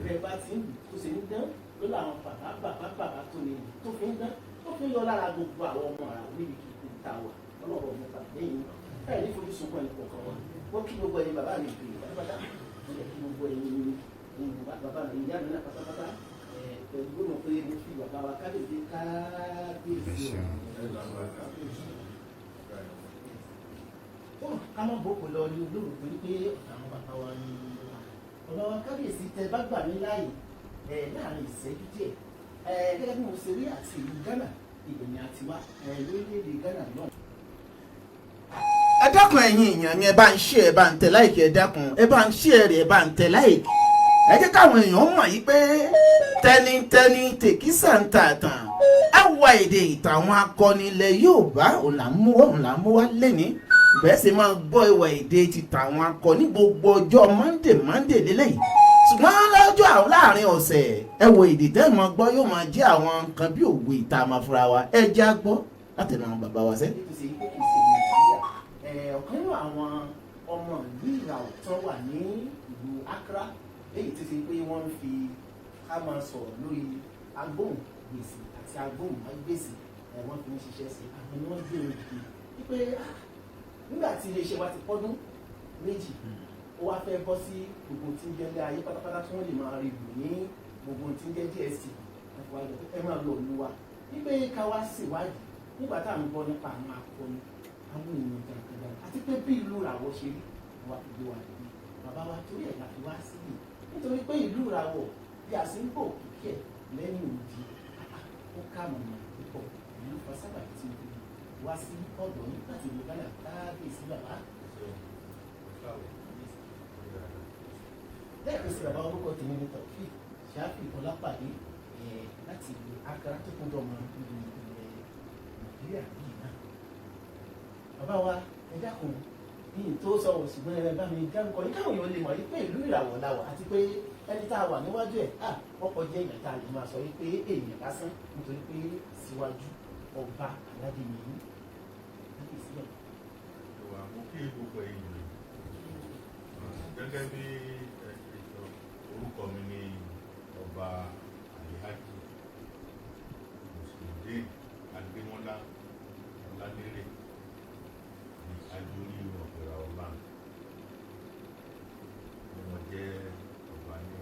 Bẹ́ẹ̀ bá ti ń tó ṣe ń dán ló làwọn bàbá bàbá bàbá tó ní tó fi ń dán, tó fi ń yọ lára gbogbo àwọn ọmọ ara níbi kí ta wà. Ọlọ́run ọmọ bàbá lẹ́yìn ẹ̀ ní fojú sunkún ẹni kọ̀ọ̀kan wa. Wọ́n kí gbogbo ẹ̀yin bàbá mi ìpè pátápátá, wọ́n lè kí gbogbo ẹ̀yin bàbá mi ìyá mi náà pátápátá, pẹ̀lú gbọ́dọ̀ pé mo fi bàbá wa kábíyèsí, kábíyèsí o. Ká má bòkò lọ ní olóòrùn pé ọ̀dọ̀ àwọn bàbá wa ni bàbá wa kábíyèsí. Tẹ bá gbà mí láàyè láàrin ìṣẹ́jú díẹ̀, gẹ́gẹ́ bí mo ṣe rí àti ìlú Ghana, ibẹ̀ ni a ti wá, lórílẹ̀‐èdè Ghana náà. Ẹ dákun, ẹ̀yin èèyàn mi, ẹ bá ń ṣe, ẹ bá ń tẹ like. Ẹ dákun, ẹ bá ń ṣe ẹ rẹ̀, ẹ bá ń tẹ like. Ẹ jẹ́ káwọn èèyàn mọ̀ yí pé tẹnitẹni tèkísà ń ta àtàn àwa èdè ìtàn àwọn akọni ilẹ̀ Yorùbá òun là ń mú wá, òun là ń mú wá lẹ́ni bẹ́ẹ̀ sì máa gbọ́ ìwà èdè ti tàwọn akọni gbogbo ọjọ́ Monday Monday lélẹ́yìí. Ṣùgbọ́n lọ́jọ́ àwọn láàrin ọ̀sẹ̀, ẹ wo èdè tẹ́ ẹ máa gbọ́ yóò máa jẹ́ àwọn nǹkan bí òwe ìta máa fura wa. Ẹ jẹ́ á gbọ́ látẹnu àwọn bàbá wa sẹ́. Tó ṣe pé kì í ṣe Nàìjíríà, ọ̀kan nínú àwọn Ọmọ ìlú Ìràwọ̀ tó wà ní ìlú Accra, léyìí tó ṣe pé wọ́n ń fi ká máa sọ̀rọ̀ lórí agbóhùngbèsì àti agbóhùnmágbèsì ẹ̀, wọ́n fi ń ṣiṣẹ́ sí. Àwọn ni wọ́n gbé wọn dìde wípé nígbà tí iléeṣẹ́ wa ti pọ́dún 2, ó wá fẹ́ bọ́ sí gbogbo tí ń jẹ́ ilé ayé pátápátá, tí wọ́n lè máa rí lò ní gbogbo tí ń jẹ́ DSTV. Wọ́n fi wá lọ pé ẹ máa lọ òlu wa, wípé ká wá ṣèwádìí nígbà tá à ń gbọ́ nípa àwọn akọni, àwọn èèyàn jàǹkànjàǹkàn, àti pé bí ìlú Ìràwọ̀ ṣe rí wà fi gbé wa dìde. Bàbá wa, torí ẹ̀ la fi wá sílẹ̀, nítorí pé ìlú Ìràwọ̀, bí a ṣe ń bọ̀ òkìkí ẹ̀ lẹ́yìn òdì, ó ká mọ̀mọ́ púpọ̀. Ìlú fa sábàbí tí mo fi wá sí ọ̀dọ̀ yín láti ìlú Ghana. Kábíyèsí, bàbá. Lẹ́ẹ̀kan sí, bàbá, orúkọ tèmi ní Taofeek Ṣáfì Ọlápàdé láti ìlú Accra, tó kún dọ́mọ ìlú ilẹ̀ Nàìjíríà yìí náà. Bàbá wa, ẹ dákun, ní tó sọ ò, ṣùgbọ́n ẹ bá mi dárúkọ yín káwọn èèyàn lè mọ̀ wípé ìlú Ìràwọ̀ la wà, àti pé ẹni tá a wà níwájú ẹ̀ ọkọ̀ jẹ́ èèyàn tá a lè máa sọ wípé èèyàn lásán, nítorí pé síwájú ọba aládé nìyí láti sílẹ̀. Ìwà mú kí gbogbo èèyàn. Gẹ́gẹ́ bí ẹ ṣe sọ, orúkọ mi ni Ọba Alihaji Mùsùlùmí Adémọ́lá Ọládérè ní Adúlí ọ̀pẹ̀rẹ̀ ọba ni wọ́n jẹ́ ọba ní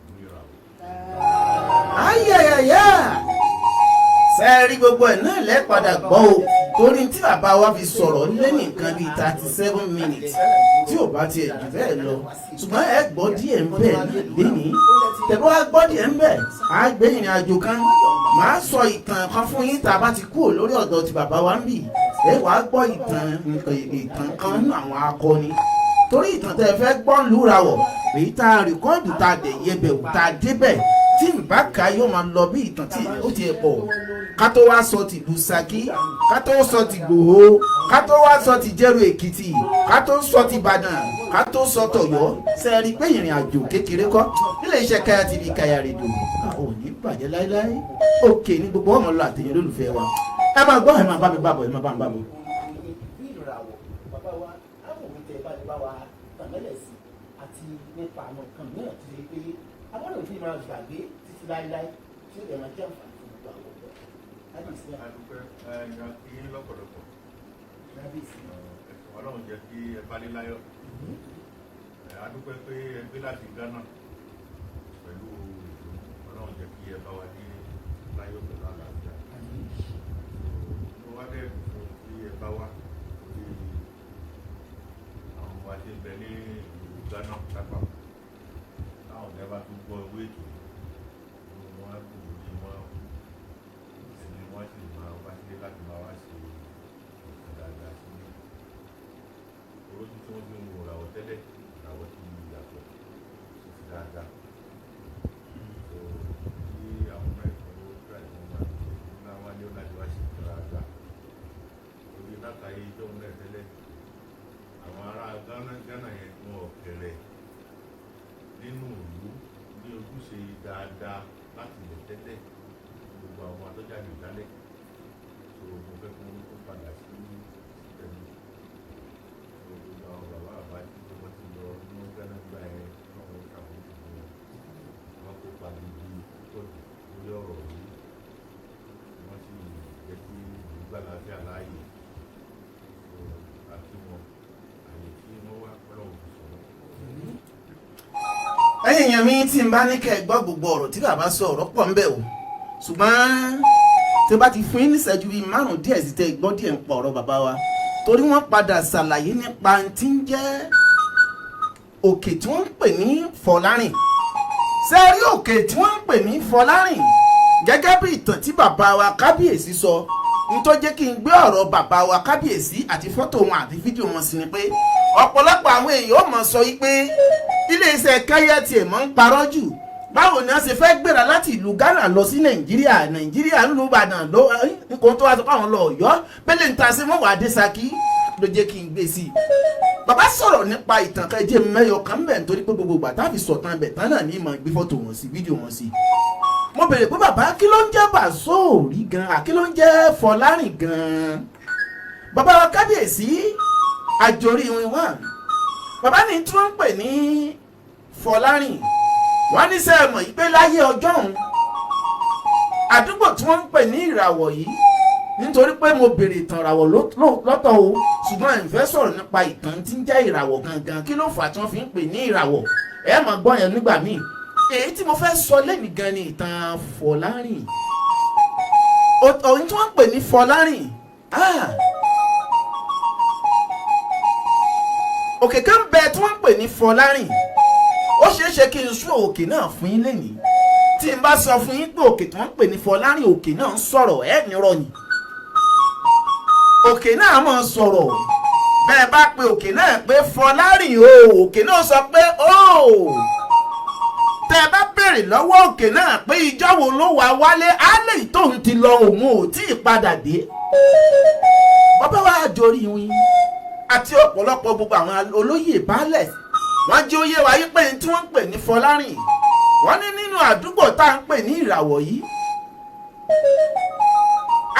ìlú Ìràwọ̀. Ayẹyẹyẹ, ṣe rí gbogbo ẹ̀ náà lẹ́ẹ̀padà gbọ́ o, torí tí bàbá wa fi sọ̀rọ̀ lé ní nǹkan bíi 37 minutes, tí ò bá tiẹ̀ jù bẹ́ẹ̀ lọ, ṣùgbọ́n ẹ gbọ́ díẹ̀ ń bẹ̀ náà lénìí. Tẹ̀bọ́ wá gbọ́ díẹ̀ ń bẹ̀, á gbé ìrìn àjò kan, màá sọ ìtàn kan fún yín tá a bá ti kúrò lórí ọ̀dọ̀ tí bàbá wa ń bì. Ẹ wàá gbọ́ ìtàn kan nínú àwọn akọni, torí ìtàn tẹ́ ẹ fẹ́ gbọ́ ń lúrawọ̀, èyí tá a record, tá a dẹ̀ yẹbẹ̀ wò, tá a débẹ̀, tí n bá kà á, yóò máa lọ bí ìtàn tí ó ti pọ̀. Ká tó wá sọ tìlú Ṣakí, ká tó sọ ti Ìgbòho, ká tó wá sọ ti Jẹ́rò Èkìtì, ká tó sọ ti Ìbàdàn, ká tó sọ tọ̀yọ́, ṣe rí i pé ìrìn àjò kékeré kọ́ nílé iṣẹ́ Kaya TV, Kaya Radio ò ní bàjẹ́ láéláé. Òkè ní gbogbo ọmọ lọ àtẹ̀yìn olólùfẹ́ wa. Ẹ máa gbọ́, ẹ máa bá mi bá bọ̀, ẹ máa bá mi bá bọ̀. Ìlú Ìràwọ̀, bàbá wa, àwọn òwe tẹ bá lè bá wa tàmẹ́lẹ̀ sí, àti nípa àwọn nǹkan mìíràn tó ṣe pé àwọn òbí máa gbàgbé títí láéláé, tí ó lè máa jẹ́ àǹfààní fún gbogbo àwọn ọ̀dọ́. Kábíyèsí náà. A dúpẹ́, ẹ yàn kí yín lọ́pọ̀lọpọ̀. Kábíyèsí. Ẹ̀sùn Ọlọ́run jẹ́ kí ẹ bá lé láyọ̀. A dúpẹ́ pé ẹ gbé láti Ghana pẹ̀lú ìdùnnú. Ọlọ́run jẹ́ kí ẹ bá wa ní láyọ̀ pẹ̀lú àlàáfíà. Ó wá dẹ́ fún kí ẹ bá wa torí àwọn ọmọ wa tí ń bẹ ní ìlú Ghana lápapọ̀. Táwọn ọ̀gá bá tún gbọ́ ewé ètò yìí, wọn á dùn ní wọn, ẹni wọn sì máa wá sílé láti máa wá ṣe nǹkan dáadáa sílé. Orójú tí wọ́n fi ń wo ìràwọ̀ tẹ́lẹ̀, ìràwọ̀ ti yàtọ̀ sí ti dáadáa. So kí àwọn náà ìfowó tíra ìfowó máa ń ṣe ńlá wálé láti wá ṣe nǹkan dáadáa. Torí látàrí ìjọ́un náà tẹ́lẹ̀, àwọn ará Ghana yẹn, wọn ò kẹ̀rẹ̀ nínú ìlú ní ojúṣe dáadáa láti ilẹ̀ tẹ́lẹ̀, gbogbo àwọn atọ́jáde ìdálẹ̀. So mo fẹ́ kí wọ́n tó padà sí síbẹ̀ ní. So gbogbo àwọn bàbá bàbá tí wọ́n ti lọ ní Ghana gbà yẹn náà, wọ́n ṣàmójútó fún wọn. Wọ́n kópa gidi púpọ̀ jù lórí ọ̀rọ̀ yìí, wọ́n sì jẹ́ kí ìlú gbàlàáfíà láàyè. So àti wọn àyè tí wọ́n wá, Ọlọ́run fi sọ̀rọ̀. Ẹ̀yin èèyàn mi, tí n bá ní kẹ́ ẹ gbọ́ gbogbo ọ̀rọ̀ tí bàbá sọ, ọ̀rọ̀ pọ̀ ń bẹ o, ṣùgbọ́n tí ó bá ti fún yín níṣẹ́jú bíi 5 díẹ̀ sí, tẹ́ ẹ gbọ́ díẹ̀ ń pa ọ̀rọ̀ bàbá wa, torí wọ́n padà ṣàlàyé nípa tí ń jẹ́ òkè tí wọ́n ń pè ní Fọlárìn. Ṣé rí òkè tí wọ́n ń pè ní Fọlárìn, gẹ́gẹ́ bí ìtàn tí bàbá wa kábíyèsí sọ, n tó jẹ́ kí n gbé ọ̀rọ̀ bàbá wa kábíyèsí àti fọ́tò wọn àti fídíò wọn sí ni pé ọ̀pọ̀lọpọ̀ àwọn èèyàn ó mọ̀ sọ yí pé iléeṣẹ́ Kaya tiẹ̀ mọ́ ń parọ́ jù. Báwo ni wọ́n ṣe fẹ́ gbéra láti ìlú Ghana lọ sí Nàìjíríà, Nàìjíríà ń lu Ìbàdàn ló nǹkan tó wá sọ pé àwọn lọ Ọ̀yọ́ bẹ́lẹ̀ ń ta sí wọ́n wà dé Ṣakí, ló jẹ́ kí n gbé sí i. Bàbá sọ̀rọ̀ nípa ìtàn kan jẹ́ mẹ́yọ kan bẹ̀, nítorí pé gbogbo ìgbà tá a fi sọ̀tàn bẹ̀ tán náà ní ìmọ̀ gbé fọ́tò wọn sí, fídíò wọn sí. Mo béèrè pé, bàbá, kí ló ń jẹ́ Bàsóòrí gan, kí ló ń jẹ́ Fọlárìn gan? Bàbá wa kábíyèsí Àjòrí ìwìn wà. Bàbá ní tí wọ́n ń pè ní Fọlárìn, wọ́n ní sẹ́ mọ̀ yìí pé láyé ọjọ́ òun àdúgbò tí wọ́n ń pè ní Ìràwọ̀ yìí, nítorí pé mo béèrè ìtàn ìràwọ̀ lọ́tọ̀ o, ṣùgbọ́n ìfẹ́ sọ̀rọ̀ nípa ìtàn tí ń jẹ́ ìràwọ̀ gangan, kí ló fà á tí wọ́n fi ń pè ní ìràwọ̀, ẹ máa gbọ́ yẹn nígbà míì. Èyí tí mo fẹ́ sọ lẹ́nìí gan ni ìtàn Fọlárìn. Òyìn tí wọ́n ń pè ní Fọlárìn, òkè kan bẹ tí wọ́n ń pè ní Fọlárìn. Ó ṣeé ṣe kí n sún òkè náà fún yín lẹ́nìí. Tí n bá sọ fún yín pé òkè tí wọ́n ń pè ní Fọlárìn, òkè náà ń sọ̀rọ̀, ẹ̀ nírọ̀ ni. Òkè náà máa sọ̀rọ̀. Bẹ́ẹ̀ bá pe òkè náà pé Fọlárìn o, òkè náà sọ pé o. Tẹ́ ẹ bá béèrè lọ́wọ́ òkè náà pé ìjọ́ wo ló wà wálé, á lè tóun ti lọ, òun ò tí ì padà dé. Bàbá wa Àjòrí Ìwìn àti ọ̀pọ̀lọpọ̀ gbogbo àwọn olóyè baálẹ̀, wọ́n jẹ́ oyé wa yí pé tí wọ́n ń pè ní Fọlárìn, wọ́n ní nínú àdúgbò tá à ń pè ní Ìràwọ̀ yìí,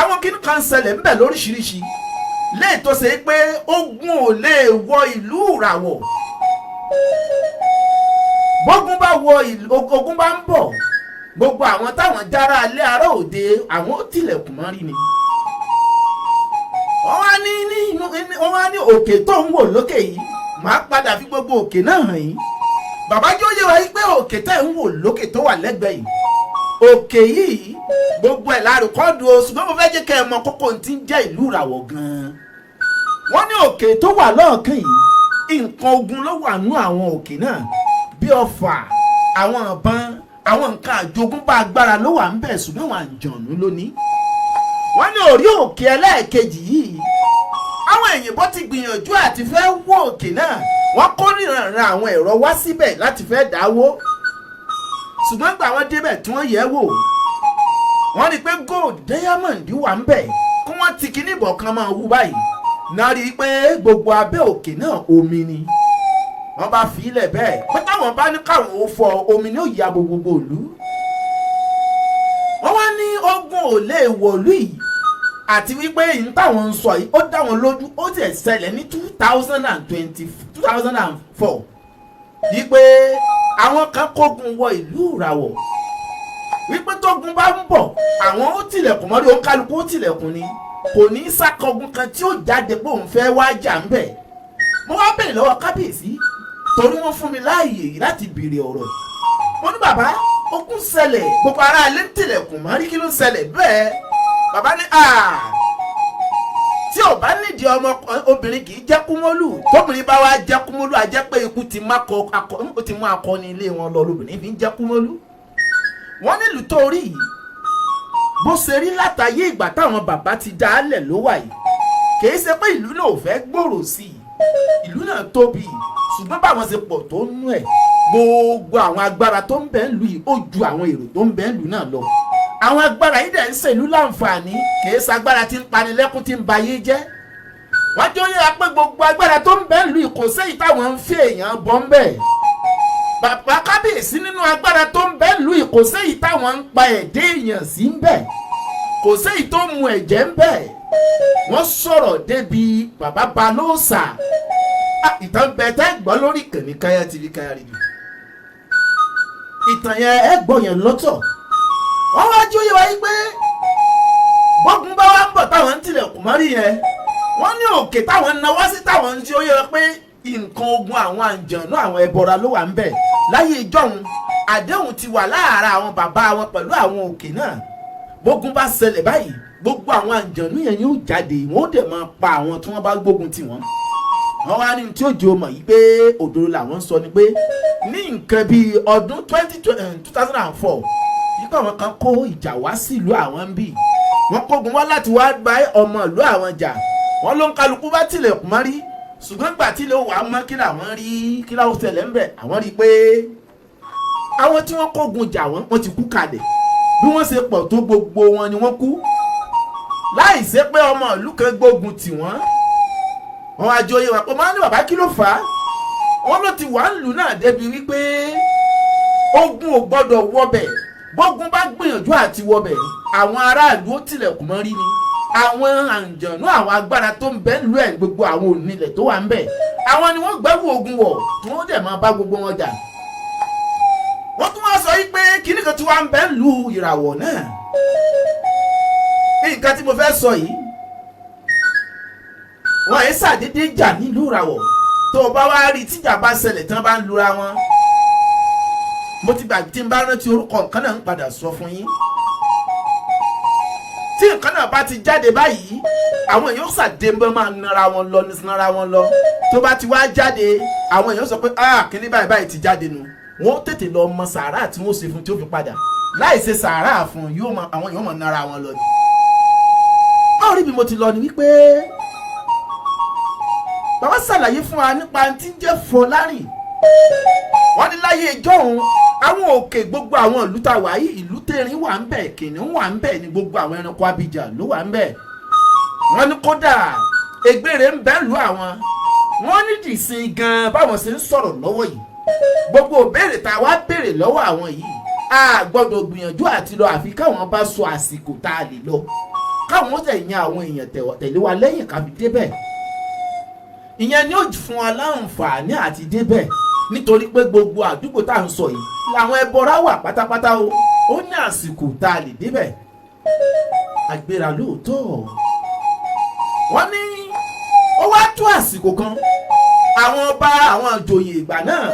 àwọn kìnnì kan ṣẹlẹ̀ ńbẹ̀ lóríṣiríṣi léè tó ṣe pé ogun ò lè wọ ìlú Ìràwọ̀. Bógun bá wọ ìlú, ogun bá ń bọ̀, gbogbo àwọn táwọn jára alẹ́ ará òde àwọn ó tilẹ̀kùn mọ́rí ni. Wọ́n wá ní òkè tó ń wò lókè yìí, màá padà fi gbogbo òkè náà hàn yín. Bàbá jẹ́ òye wa yìí pé òkè tẹ́ ń wò lókè tó wà lẹ́gbẹ̀ẹ́ yìí, òkè yìí gbogbo ẹ̀ lárúkọ́dù o, ṣùgbọ́n mo fẹ́ jẹ́ kẹ́ ẹ mọ kókó tí ń jẹ́ ìlú Ìràwọ̀ gan-an. Wọ́n ní òkè tó wà lọ́ọ̀kan yìí, nǹkan ogun ló wà nú àwọn òkè náà, bí ọfà, àwọn ìbọn, àwọn nǹkan àjogúnbá agbára ló wà ń bẹ̀, ṣùgbọ́n àwọn àǹjọ̀nú lónìí. Wọ́n ní orí òkè ẹlẹ́ẹ̀kejì yìí, àwọn èyìnbó ti gbìyànjú àti fẹ́ wó òkè náà, wọ́n kó ríranran àwọn ẹ̀rọ wá síbẹ̀ láti fẹ́ dáwó, ṣùgbọ́n gbà wọ́n débẹ̀ tí wọ́n yẹ̀ wò, wọ́n rí i pé gold, diamond wà ń bẹ̀, kí wọ́n ti kíní ìbọ̀ kan máa wú báyìí náà, rí i pé gbogbo abẹ́ òkè náà omi ni. Wọ́n bá fi ilẹ̀ bẹ́ẹ̀ pé táwọn bá ní káwọn ò fọ omi ní òyà gbogbo ìlú. Wọ́n wá ní ogun ò lè wọ̀lú yìí, àti wípé èyí táwọn ń sọ yìí ó dá wọn lójú, ó ti ṣẹlẹ̀ ní 2020, 2004, wípé àwọn kan kógun wọ ìlú Ìràwọ̀, wípé tógun bá ń bọ̀ àwọn ó tilẹ̀kùn mọ́rí, òǹkálukú ó tilẹ̀kùn ni, kò ní í sákọ̀gùn kan tí ó jáde pé òun fẹ́ wá jà ń bẹ̀. Mo wá bèrè lọ́wọ́ kábíyèsí, torí wọ́n fún mi láàyè láti béèrè ọ̀rọ̀. Mo ní bàbá, ogun ṣẹlẹ̀, gbogbo ará ilé ń tilẹ̀kùn mọ́rí, kí ló ń ṣẹlẹ̀ bẹ́ẹ̀? Bàbá ní tí ò bá nídìí ọmọ obìnrin kì í jẹ́ kúmọ́lù, tóbìnrin bá wá jẹ́ kúmọ́lù, á jẹ́ pé ikú ti mú akọni ilé wọn lọ, lóbìnrin fi ń jẹ́ kúmọ́lù. Wọ́n nílùú tó rí yìí bó ṣe rí látàyé ìgbà táwọn bàbá ti dá a lẹ̀ ló wà yìí, kì í ṣe pé ìlú náà ò fẹ́ gbòòrò sí i, ìlú náà tóbi, ṣùgbọ́n báwọn ṣe pọ̀ tó nú ẹ̀, gbogbo àwọn agbára tó ń bẹ ń lù yìí ó ju àwọn èrò tó ń bẹ ń lù náà lọ. Àwọn agbára yìí dẹ̀ ń ṣèlú láǹfààní, kì í ṣagbára tí ń panilẹ́kún tí ń ba ayé jẹ́. Wọ́n jẹ́ oyè pé gbogbo agbára tó ń bẹ ń lù yìí kò séyìí táwọn ń fi èèyàn bọ́ ń bẹ̀. Bàbá kábíyèsí nínú agbára tó ń bẹ ń lù yìí kò séyìí táwọn ń pa ẹ̀dẹ́ èèyàn sí ń bẹ̀, kò séyìí tó mu ẹ̀jẹ̀ ń bẹ̀. Wọ́n sọ̀rọ̀ débi bàbá balóòsà. Ìtàn bẹ tẹ́ gbọ́ lórí ìkànnì Kaya TV, Kaya Radio. Ìtàn yẹn ẹ gbọ́ yẹn lọ́tọ̀. Wọ́n wá jóyè wáyé pé bọ́gun bá wá ń bọ̀ táwọn ń tilẹ̀kùn mọ́rí yẹn, wọ́n ní òkè táwọn ń nawọ́ sí táwọn ń jóyè pé nǹkan ogun àwọn àǹjọ̀nú àwọn ẹbọra ló wà ń bẹ̀. Láyé ìjọ́un àdéhùn ti wà láàárín àwọn bàbá wọn pẹ̀lú àwọn òkè náà. Bógun bá ṣẹlẹ̀ báyìí, gbogbo àwọn àǹjọ̀nú yẹn yóò jáde, wọ́n ó dẹ̀ máa pa àwọn tí wọ́n bá gbógun tì wọ́n. Wọ́n wá ní tí ó jẹ́ ọmọ yìí pé òdodo làwọn ń sọ ni pé ní nǹkan bíi ọdún 2004 yípa àwọn kan kó ìjà wá sílùú àwọn ń bì, wọ́n kógun wá láti wá bá ọmọ ìlú àwọn jà, wọ́n ló ń kálukú bá tilẹ̀kùn mọ́rí. Ṣùgbọ́n gbà tí ló wà á mọ́ kí làwọn rí, kí làwọn ṣẹlẹ̀ ń bẹ̀, àwọn rí i pé àwọn tí wọ́n kógun jà wọ́n ti kú kalẹ̀, bí wọ́n ṣe pọ̀ tó gbogbo wọn ni wọ́n kú, láì ṣe pé ọmọ ìlú kan gbógun tì wọ́n. Wọ́n wá jóyè wá pé máa ní bàbá kí ló fà á, wọ́n ló ti wà ń lù náà débi wípé ogun ò gbọ́dọ̀ wọbẹ̀, bógun bá gbìyànjú àti wọbẹ̀ àwọn aráàlú ó tilẹ̀kùn mọ́ rí ni. Àwọn àǹjọ̀nú, àwọn agbára tó ń bẹ lù ẹ̀, gbogbo àwọn onílẹ̀ tó wà ń bẹ̀, àwọn ni wọ́n gbẹ́wò ogun wọ̀ tí wọ́n dẹ̀ máa bá gbogbo wọn jà. Wọ́n tún wá sọ yìí pé kíní kan tí wọ́n ń bẹ lù ìràwọ̀ náà. Nǹkan tí mo fẹ́ sọ yìí, wọ́n yìí ṣàdédé jà nílùú ìràwọ̀. Tó o bá wá rí tíjà bá ṣẹlẹ̀ tí wọ́n bá ń lura wọn, mo ti gbà tí n bá rántí orúkọ nǹkan náà, ń padà sọ fún yín. Tí nǹkan náà bá ti jáde báyìí, àwọn èèyàn ṣàdé bá máa nara wọn lọ, nara wọn lọ. Tó bá ti wá jáde, àwọn èèyàn sọ pé, "Ah, kíní báyìí báyìí ti jáde nu." Wọn ó tètè lọ mọ sàárà tí wọn ó ṣe fún tí ó fi padà. Láì ṣe sàárà fún yóò mọ, àwọn èèyàn mọ nara wọn lọ ni. Báwo rí bí mo ti lọ ni wípé bàbá ṣàlàyé fún wa nípa tí ń jẹ́ Fọlárìn. Wọ́n ní láyé ìjọ́un, àwọn òkè, gbogbo àwọn ìlú tá a wà yìí, ìlú tẹ̀rín wà ń bẹ̀, kìnìún wà ń bẹ̀, ní gbogbo àwọn ẹranko abìjà ló wà ń bẹ̀. Wọ́n ní kódà egbére ń bẹ lù àwọn. Wọ́n ní dìsín gan báwọn ṣe ń sọ̀rọ̀ lọ́wọ́ yìí, gbogbo òbéèrè tá a wá béèrè lọ́wọ́ àwọn yìí, a gbọ́dọ̀ gbìyànjú àti lọ àfi káwọn bá sọ àsìkò tá a lè lọ, káwọn ó tẹ̀ yan àwọn èèyàn tẹ̀lé wa lẹ́yìn káfi débẹ̀. Ìyẹn ni ó fún wa láǹfààní àti débẹ̀, nítorí pé gbogbo àdúgbò tá à ń sọ yìí làwọn ẹbọra wà pátápátá o. Ó ní àsìkò tá a lè débẹ̀. Àgbéra lóòótọ́. Wọ́n ní ó wá tó àsìkò kan, àwọn ọba, àwọn ìjòyè ìgbà náà,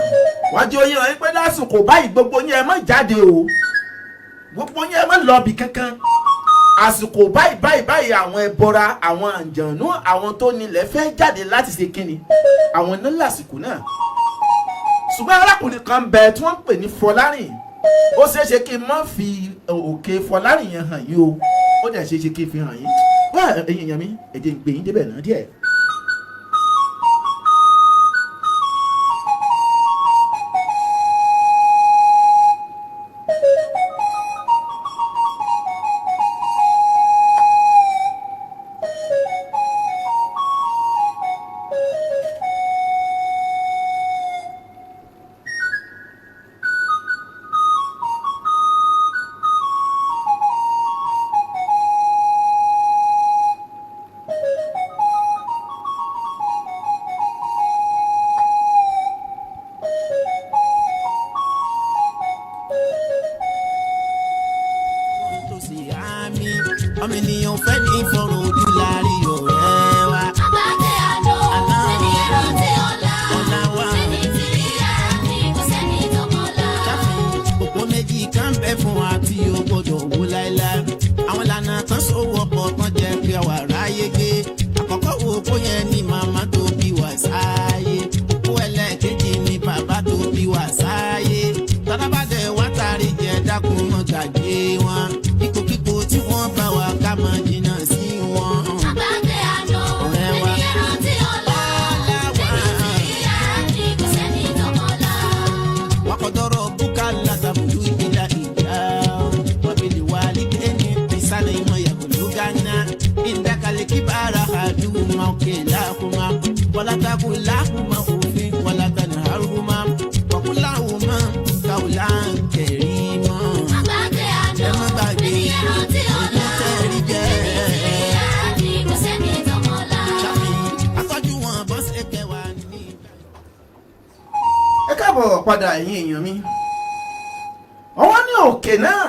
wọ́n jẹ́ oyè wọn pé lásìkò báyìí, gbogbo yín, ẹ má jáde o, gbogbo yín, ẹ má lọ ibì kankan. Àsìkò báyìí báyìí báyìí, àwọn ẹbọra, àwọn àǹjànú, àwọn tó nílẹ̀ fẹ́ jáde láti ṣe kínni, àwọn náà lásìkò náà. Ṣùgbọ́n arákùnrin kan bẹ tí wọ́n ń pè ní Fọlárìn. Ó ṣeé ṣe kí n má fi òkè Fọlárìn yẹn hàn yín o, ó dẹ̀ ṣeé ṣe kí n fi hàn yín. Wá, ẹ̀yin èèyàn mi, ẹ jẹ́ n gbé yín débẹ̀ náà díẹ̀. Tó sì àmì ọmọ ènìyàn fẹ́ ní fọ̀rọ̀ ojú láàrin ọ̀rẹ́ wa. Àgbàgbé àná, sẹ́ni rántí ọ̀la, Ọ̀la wa. Sẹ́ni tí rí àmì, kò sẹ́ni tó mọ̀la. Òpó méjì kan bẹ fún wa tí o gbọdọ̀ wó láéláé. Àwọn ìlànà kan sówó ọkọ̀ kan jẹ́ pé àwa ráyé gbé. Àkọ́kọ́ wo òpó yẹn ni màmá tó bí wa sáyé. Òpó ẹlẹ́ẹ̀kejì ni bàbá tó bí wa sáyé. Tọ́lábàdẹ̀ wá tàrí jẹ́, dákun mọ́ gbàgbé wọn. Ipòkípò tí wọ́n bá wa, ká máa jìnnà sí wọn. Àgbàgbé àná, Ọ̀rẹ́ wa. sẹ́ni rántí ọ̀la, Ọ̀la wa. Sẹ́ni tí rí àmì, kò sẹ́ni tó mọ̀la. وقد ربك لا تبدو إلى إياه وبالوالدين إحسانا يبلغن عندك الكبر أحدهما أو كلاهما ولا تقل لهما أف ولا تنهرهما وقل لهما قولا كريما. Àgbàgbé àná, Ẹ má gbàgbé. Sẹ́ni rántí ọ̀la, Tẹ́rí jẹ́. Sẹ́ni tí rí àmì, kò sẹ́ni tó mọ̀la. Àtọ́jú wọn bọ́sẹ̀ kẹwàá ní. Ẹ káàbọ̀ padà, ẹ̀yin èèyàn mi. Ọwọ́ ní òkè náà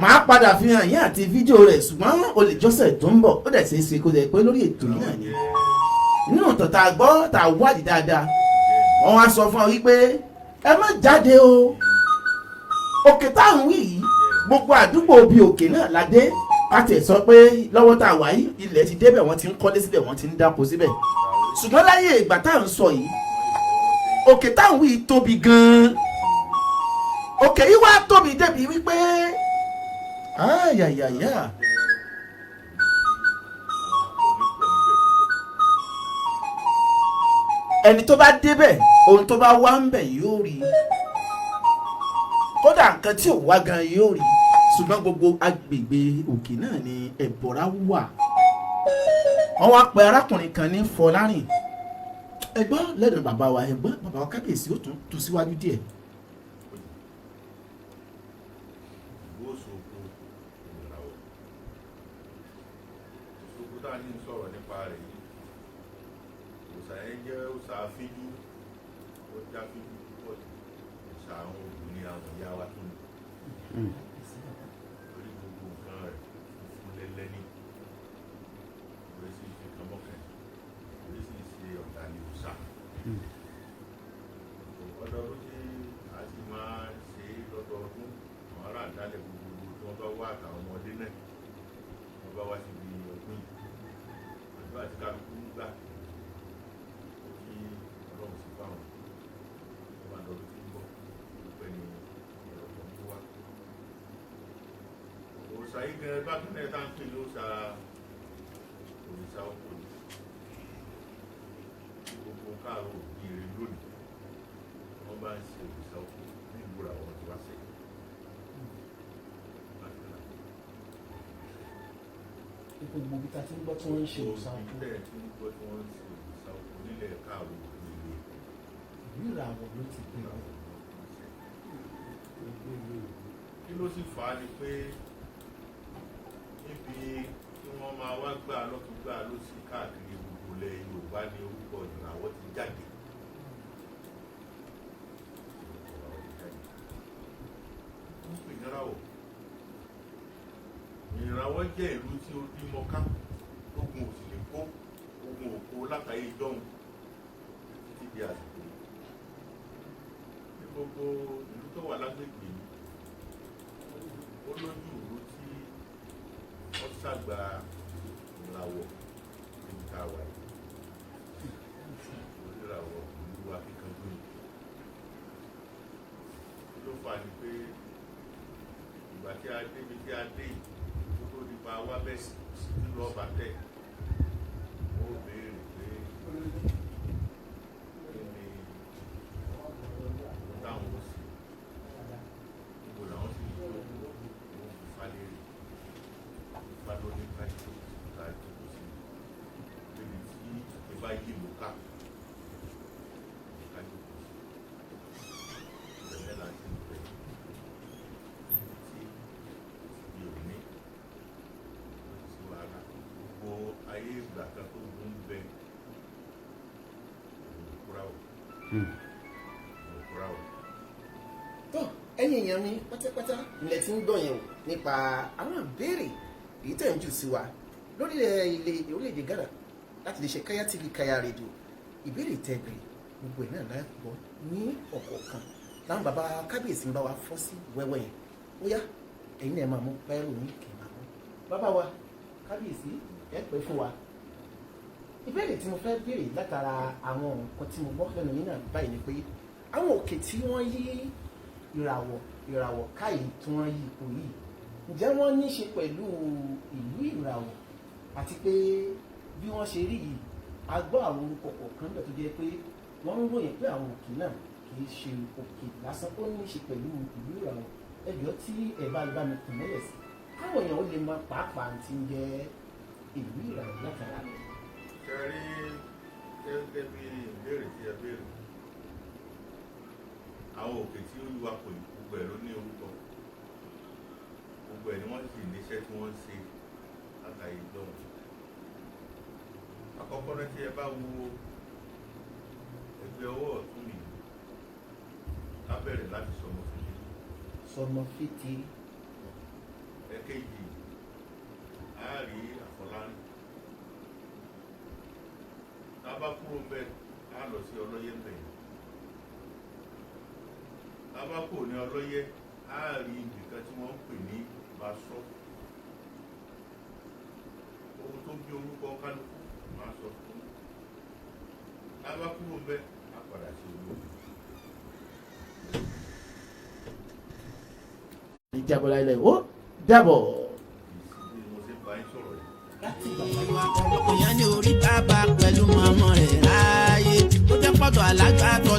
màá padà fi hàn yín àti fídíò rẹ̀, ṣùgbọ́n o lè jọ́sẹ̀ tó ń bọ̀. Ó dẹ̀ ṣeé ṣe kó dẹ̀ pé lórí ètò yìí náà ni. Nínú ìtàn tá a gbọ́, tá a wádìí dáadáa, wọ́n wá sọ fún ọ wípé ẹ má jáde o. Òkè táwọn wí yìí, gbogbo àdúgbò bíi òkè náà la dé. Ká tiẹ̀ sọ pé lọ́wọ́ tá a wà yìí, ilẹ̀ ti débẹ̀, wọ́n ti ń kọ́lé síbẹ̀, wọ́n ti ń dáko síbẹ̀. Ṣùgbọ́n láyé ìgbà tá à ń sọ yìí, òkè táwọn wí tóbi gan-an. Òkè yìí wá tóbi débi wípé ayayaya, ẹni tó bá débẹ̀, ohun tó bá wá ń bẹ̀ yóò rí. Kódà nǹkan tí ò wá gan yóò rí. Ṣùgbọ́n gbogbo agbègbè òkè náà ni ẹ̀bọ̀ra wà. Wọ́n wá pe arákùnrin kan ní Fọlárìn. Ẹgbọ́n lẹ́nu bàbá wa, ẹgbọ́n bàbá wa kábíyèsí, ó tún tú síwájú díẹ̀. Ìlú Òṣogbo ìràwọ̀ tó tá a ní sọ̀rọ̀ nípa rẹ̀ yìí, òòṣà yẹn jẹ́ òòṣà afínjú. Ó já fínjú púpọ̀ jù. Òòṣà àwọn obìnrin, àwọn ìyá wa tó ní lórí gbogbo nǹkan rẹ̀ funfun lẹ́lẹ́ ní orí sì ṣe kànmọ́kàn, orí sì ṣe ọ̀tá ní òòṣà. Ọdọọdún tí a sì máa ń ṣe lọ́dọọdún, àwọn ará àdálẹ̀ gbogbo tí wọ́n bá wá, àtàwọn ọmọdé náà wọ́n bá wá síbi ọdún yìí, àdúrà tí kálukú ń gbà ó kí Ọlọ́run sí fáwọn wọ́n bá dọdún tí ń bọ̀ pẹ́ ní ọ̀pọ̀lọpọ̀ ń wá. Òòṣà yìí gan bákan náà tá à ń pè ní òòṣà, òrìṣà oko ni. Gbogbo káàró òbíire lónìí, wọ́n bá ń ṣe òrìṣà oko ní ìbúra wọn tí wá sẹ́yìn. Ipò gbogbo ibi tá a ti ń gbọ́ tí wọ́n ń ṣe òòṣà oko. Ìbílẹ̀ tí ń gbọ́ tí wọ́n ń ṣe òrìṣà oko nílẹ̀ káàró òbíire. Ìlú ìràwọ̀ ló ti bẹ̀rẹ̀. Kí ló sì fà á ni pé níbi tí wọ́n máa wá gbà lọ́tún gbà lósì káàkiri gbogbo ilẹ̀ Yorùbá ní orúkọ ìràwọ̀ ti jáde. Ìràwọ̀ ti jáde. Wọ́n pè ní ìràwọ̀. Ìràwọ̀ jẹ́ ìlú tí ó bímọ ká, ogun ò sì lè kó ogun òkó látàyè jọ́hun títí di àsìkò yìí. Ní gbogbo ìlú tó wà lágbègbè yìí, ó lójú ìlú tí ó ṣàgbà ìràwọ̀ níbi tá a wà yìí. Oníràwọ̀ ìlú akíkanjú yìí. Kí ló fà á ni pé ìgbà tí a débi tí a dé yìí, kó tó di pa wá bẹ́ẹ̀ sí lọ́ọ́ bá tẹ̀, ó béèrè pé kí ni ohun táwọn ó sì, níbo làwọn sì ń lò ó, fi falẹ̀ Ifá ló ní ká jókòó sí, ká jókòó sí níbi tí òkè bá yí ìlú ká, ká jókòó sí ìbẹ̀rẹ̀ láti ń bẹ̀ títí di òní. Ó ti sí wàhálà gbogbo ayé ìgbà kan tó gún bẹ òkúra o, òkúra o. Tó ẹ̀yin èèyàn mi pátápátá, ilẹ̀ tí ń gbọ́ yẹn o nípa àwọn ìbéèrè èyí tẹ̀ ń jù sí wa lórílẹ̀ ilé orílẹ̀-èdè Ghana láti lè ṣe Kaya TV, Kaya Radio. Ìbéèrè tẹ́ béèrè, gbogbo ẹ̀ náà láìpọ̀ ní ọ̀kọ̀ọ̀kan láwọn bàbá kábíyèsí ń bá wa fọ́ sí wẹ́wẹ́ yẹn. Ó yá, ẹ̀yin náà máa mú báírò yín kì í máa mú. Bàbá wa kábíyèsí, ẹ pẹ́ fún wa. Ìbéèrè tí mo fẹ́ béèrè látara àwọn nǹkan tí mo gbọ́ lẹ́nu yín náà báyìí ni pé àwọn òkè tí wọ́n yí ìràwọ̀ káyìí, tí wọ́n yí ipò yìí, ǹjẹ́ wọ́n ní í ṣe pẹ̀lú ìlú ìràwọ̀? Àti pé bí wọ́n ṣe rí yìí, a gbọ́ àwọn orúkọ kọ̀ọ̀kan bẹ̀ tó jẹ́ pé wọ́n ń ròyìn pé àwọn òkè náà kì í ṣe òkè lásán, ó ní í ṣe pẹ̀lú ìlú ìràwọ̀. Ẹjọ́ tí ẹ bá bá mi tàn mọ́lẹ̀ sí, káwọn èèyàn ó lè mọ pàápàá tí ń jẹ́ ìlú ìràwọ̀ látara rẹ̀. Ṣe rí, gẹ́gẹ́ bí ìbéèrè tí ẹ béèrè, àwọn òkè tí ó yíwa kò yìí, gbogbo ẹ̀ ló ní orúkọ, gbogbo ẹ̀ ni wọ́n sì níṣẹ́ tí wọ́n ń ṣe látàyè ìjọhún. Àkọ́kọ́ náà, tí ẹ bá wo ẹgbẹ́ ọwọ́ ọ̀tún mi, ká bẹ̀rẹ̀ láti sọmọ fún mi. Sọmọ fìtì. Ẹ̀kejì, á rí Àfọlárí. Tá a bá kúrò bẹ́ẹ̀, á lọ sí Ọlọ́yẹ bẹ́ẹ̀. Tá a bá kúrò ní Ọlọ́yẹ, á rí ibìkan tí wọ́n ń pè ní Basọ́. Ohun tó bí orúkọ kálukú máa sọ fún un. Tá a bá kúrò bẹ́ẹ̀, á padà sí Olómi. Ìjábọ̀ láìláì, ó dàbọ̀. Bí mo ṣe bá yín sọ̀rọ̀ yìí. Láti ìgbà Ìyẹn ní orí bàbá pẹ̀lú mọ́mọ́ rẹ̀ láàyè tó jẹ́ pọ̀tọ̀ alágbàtọ́.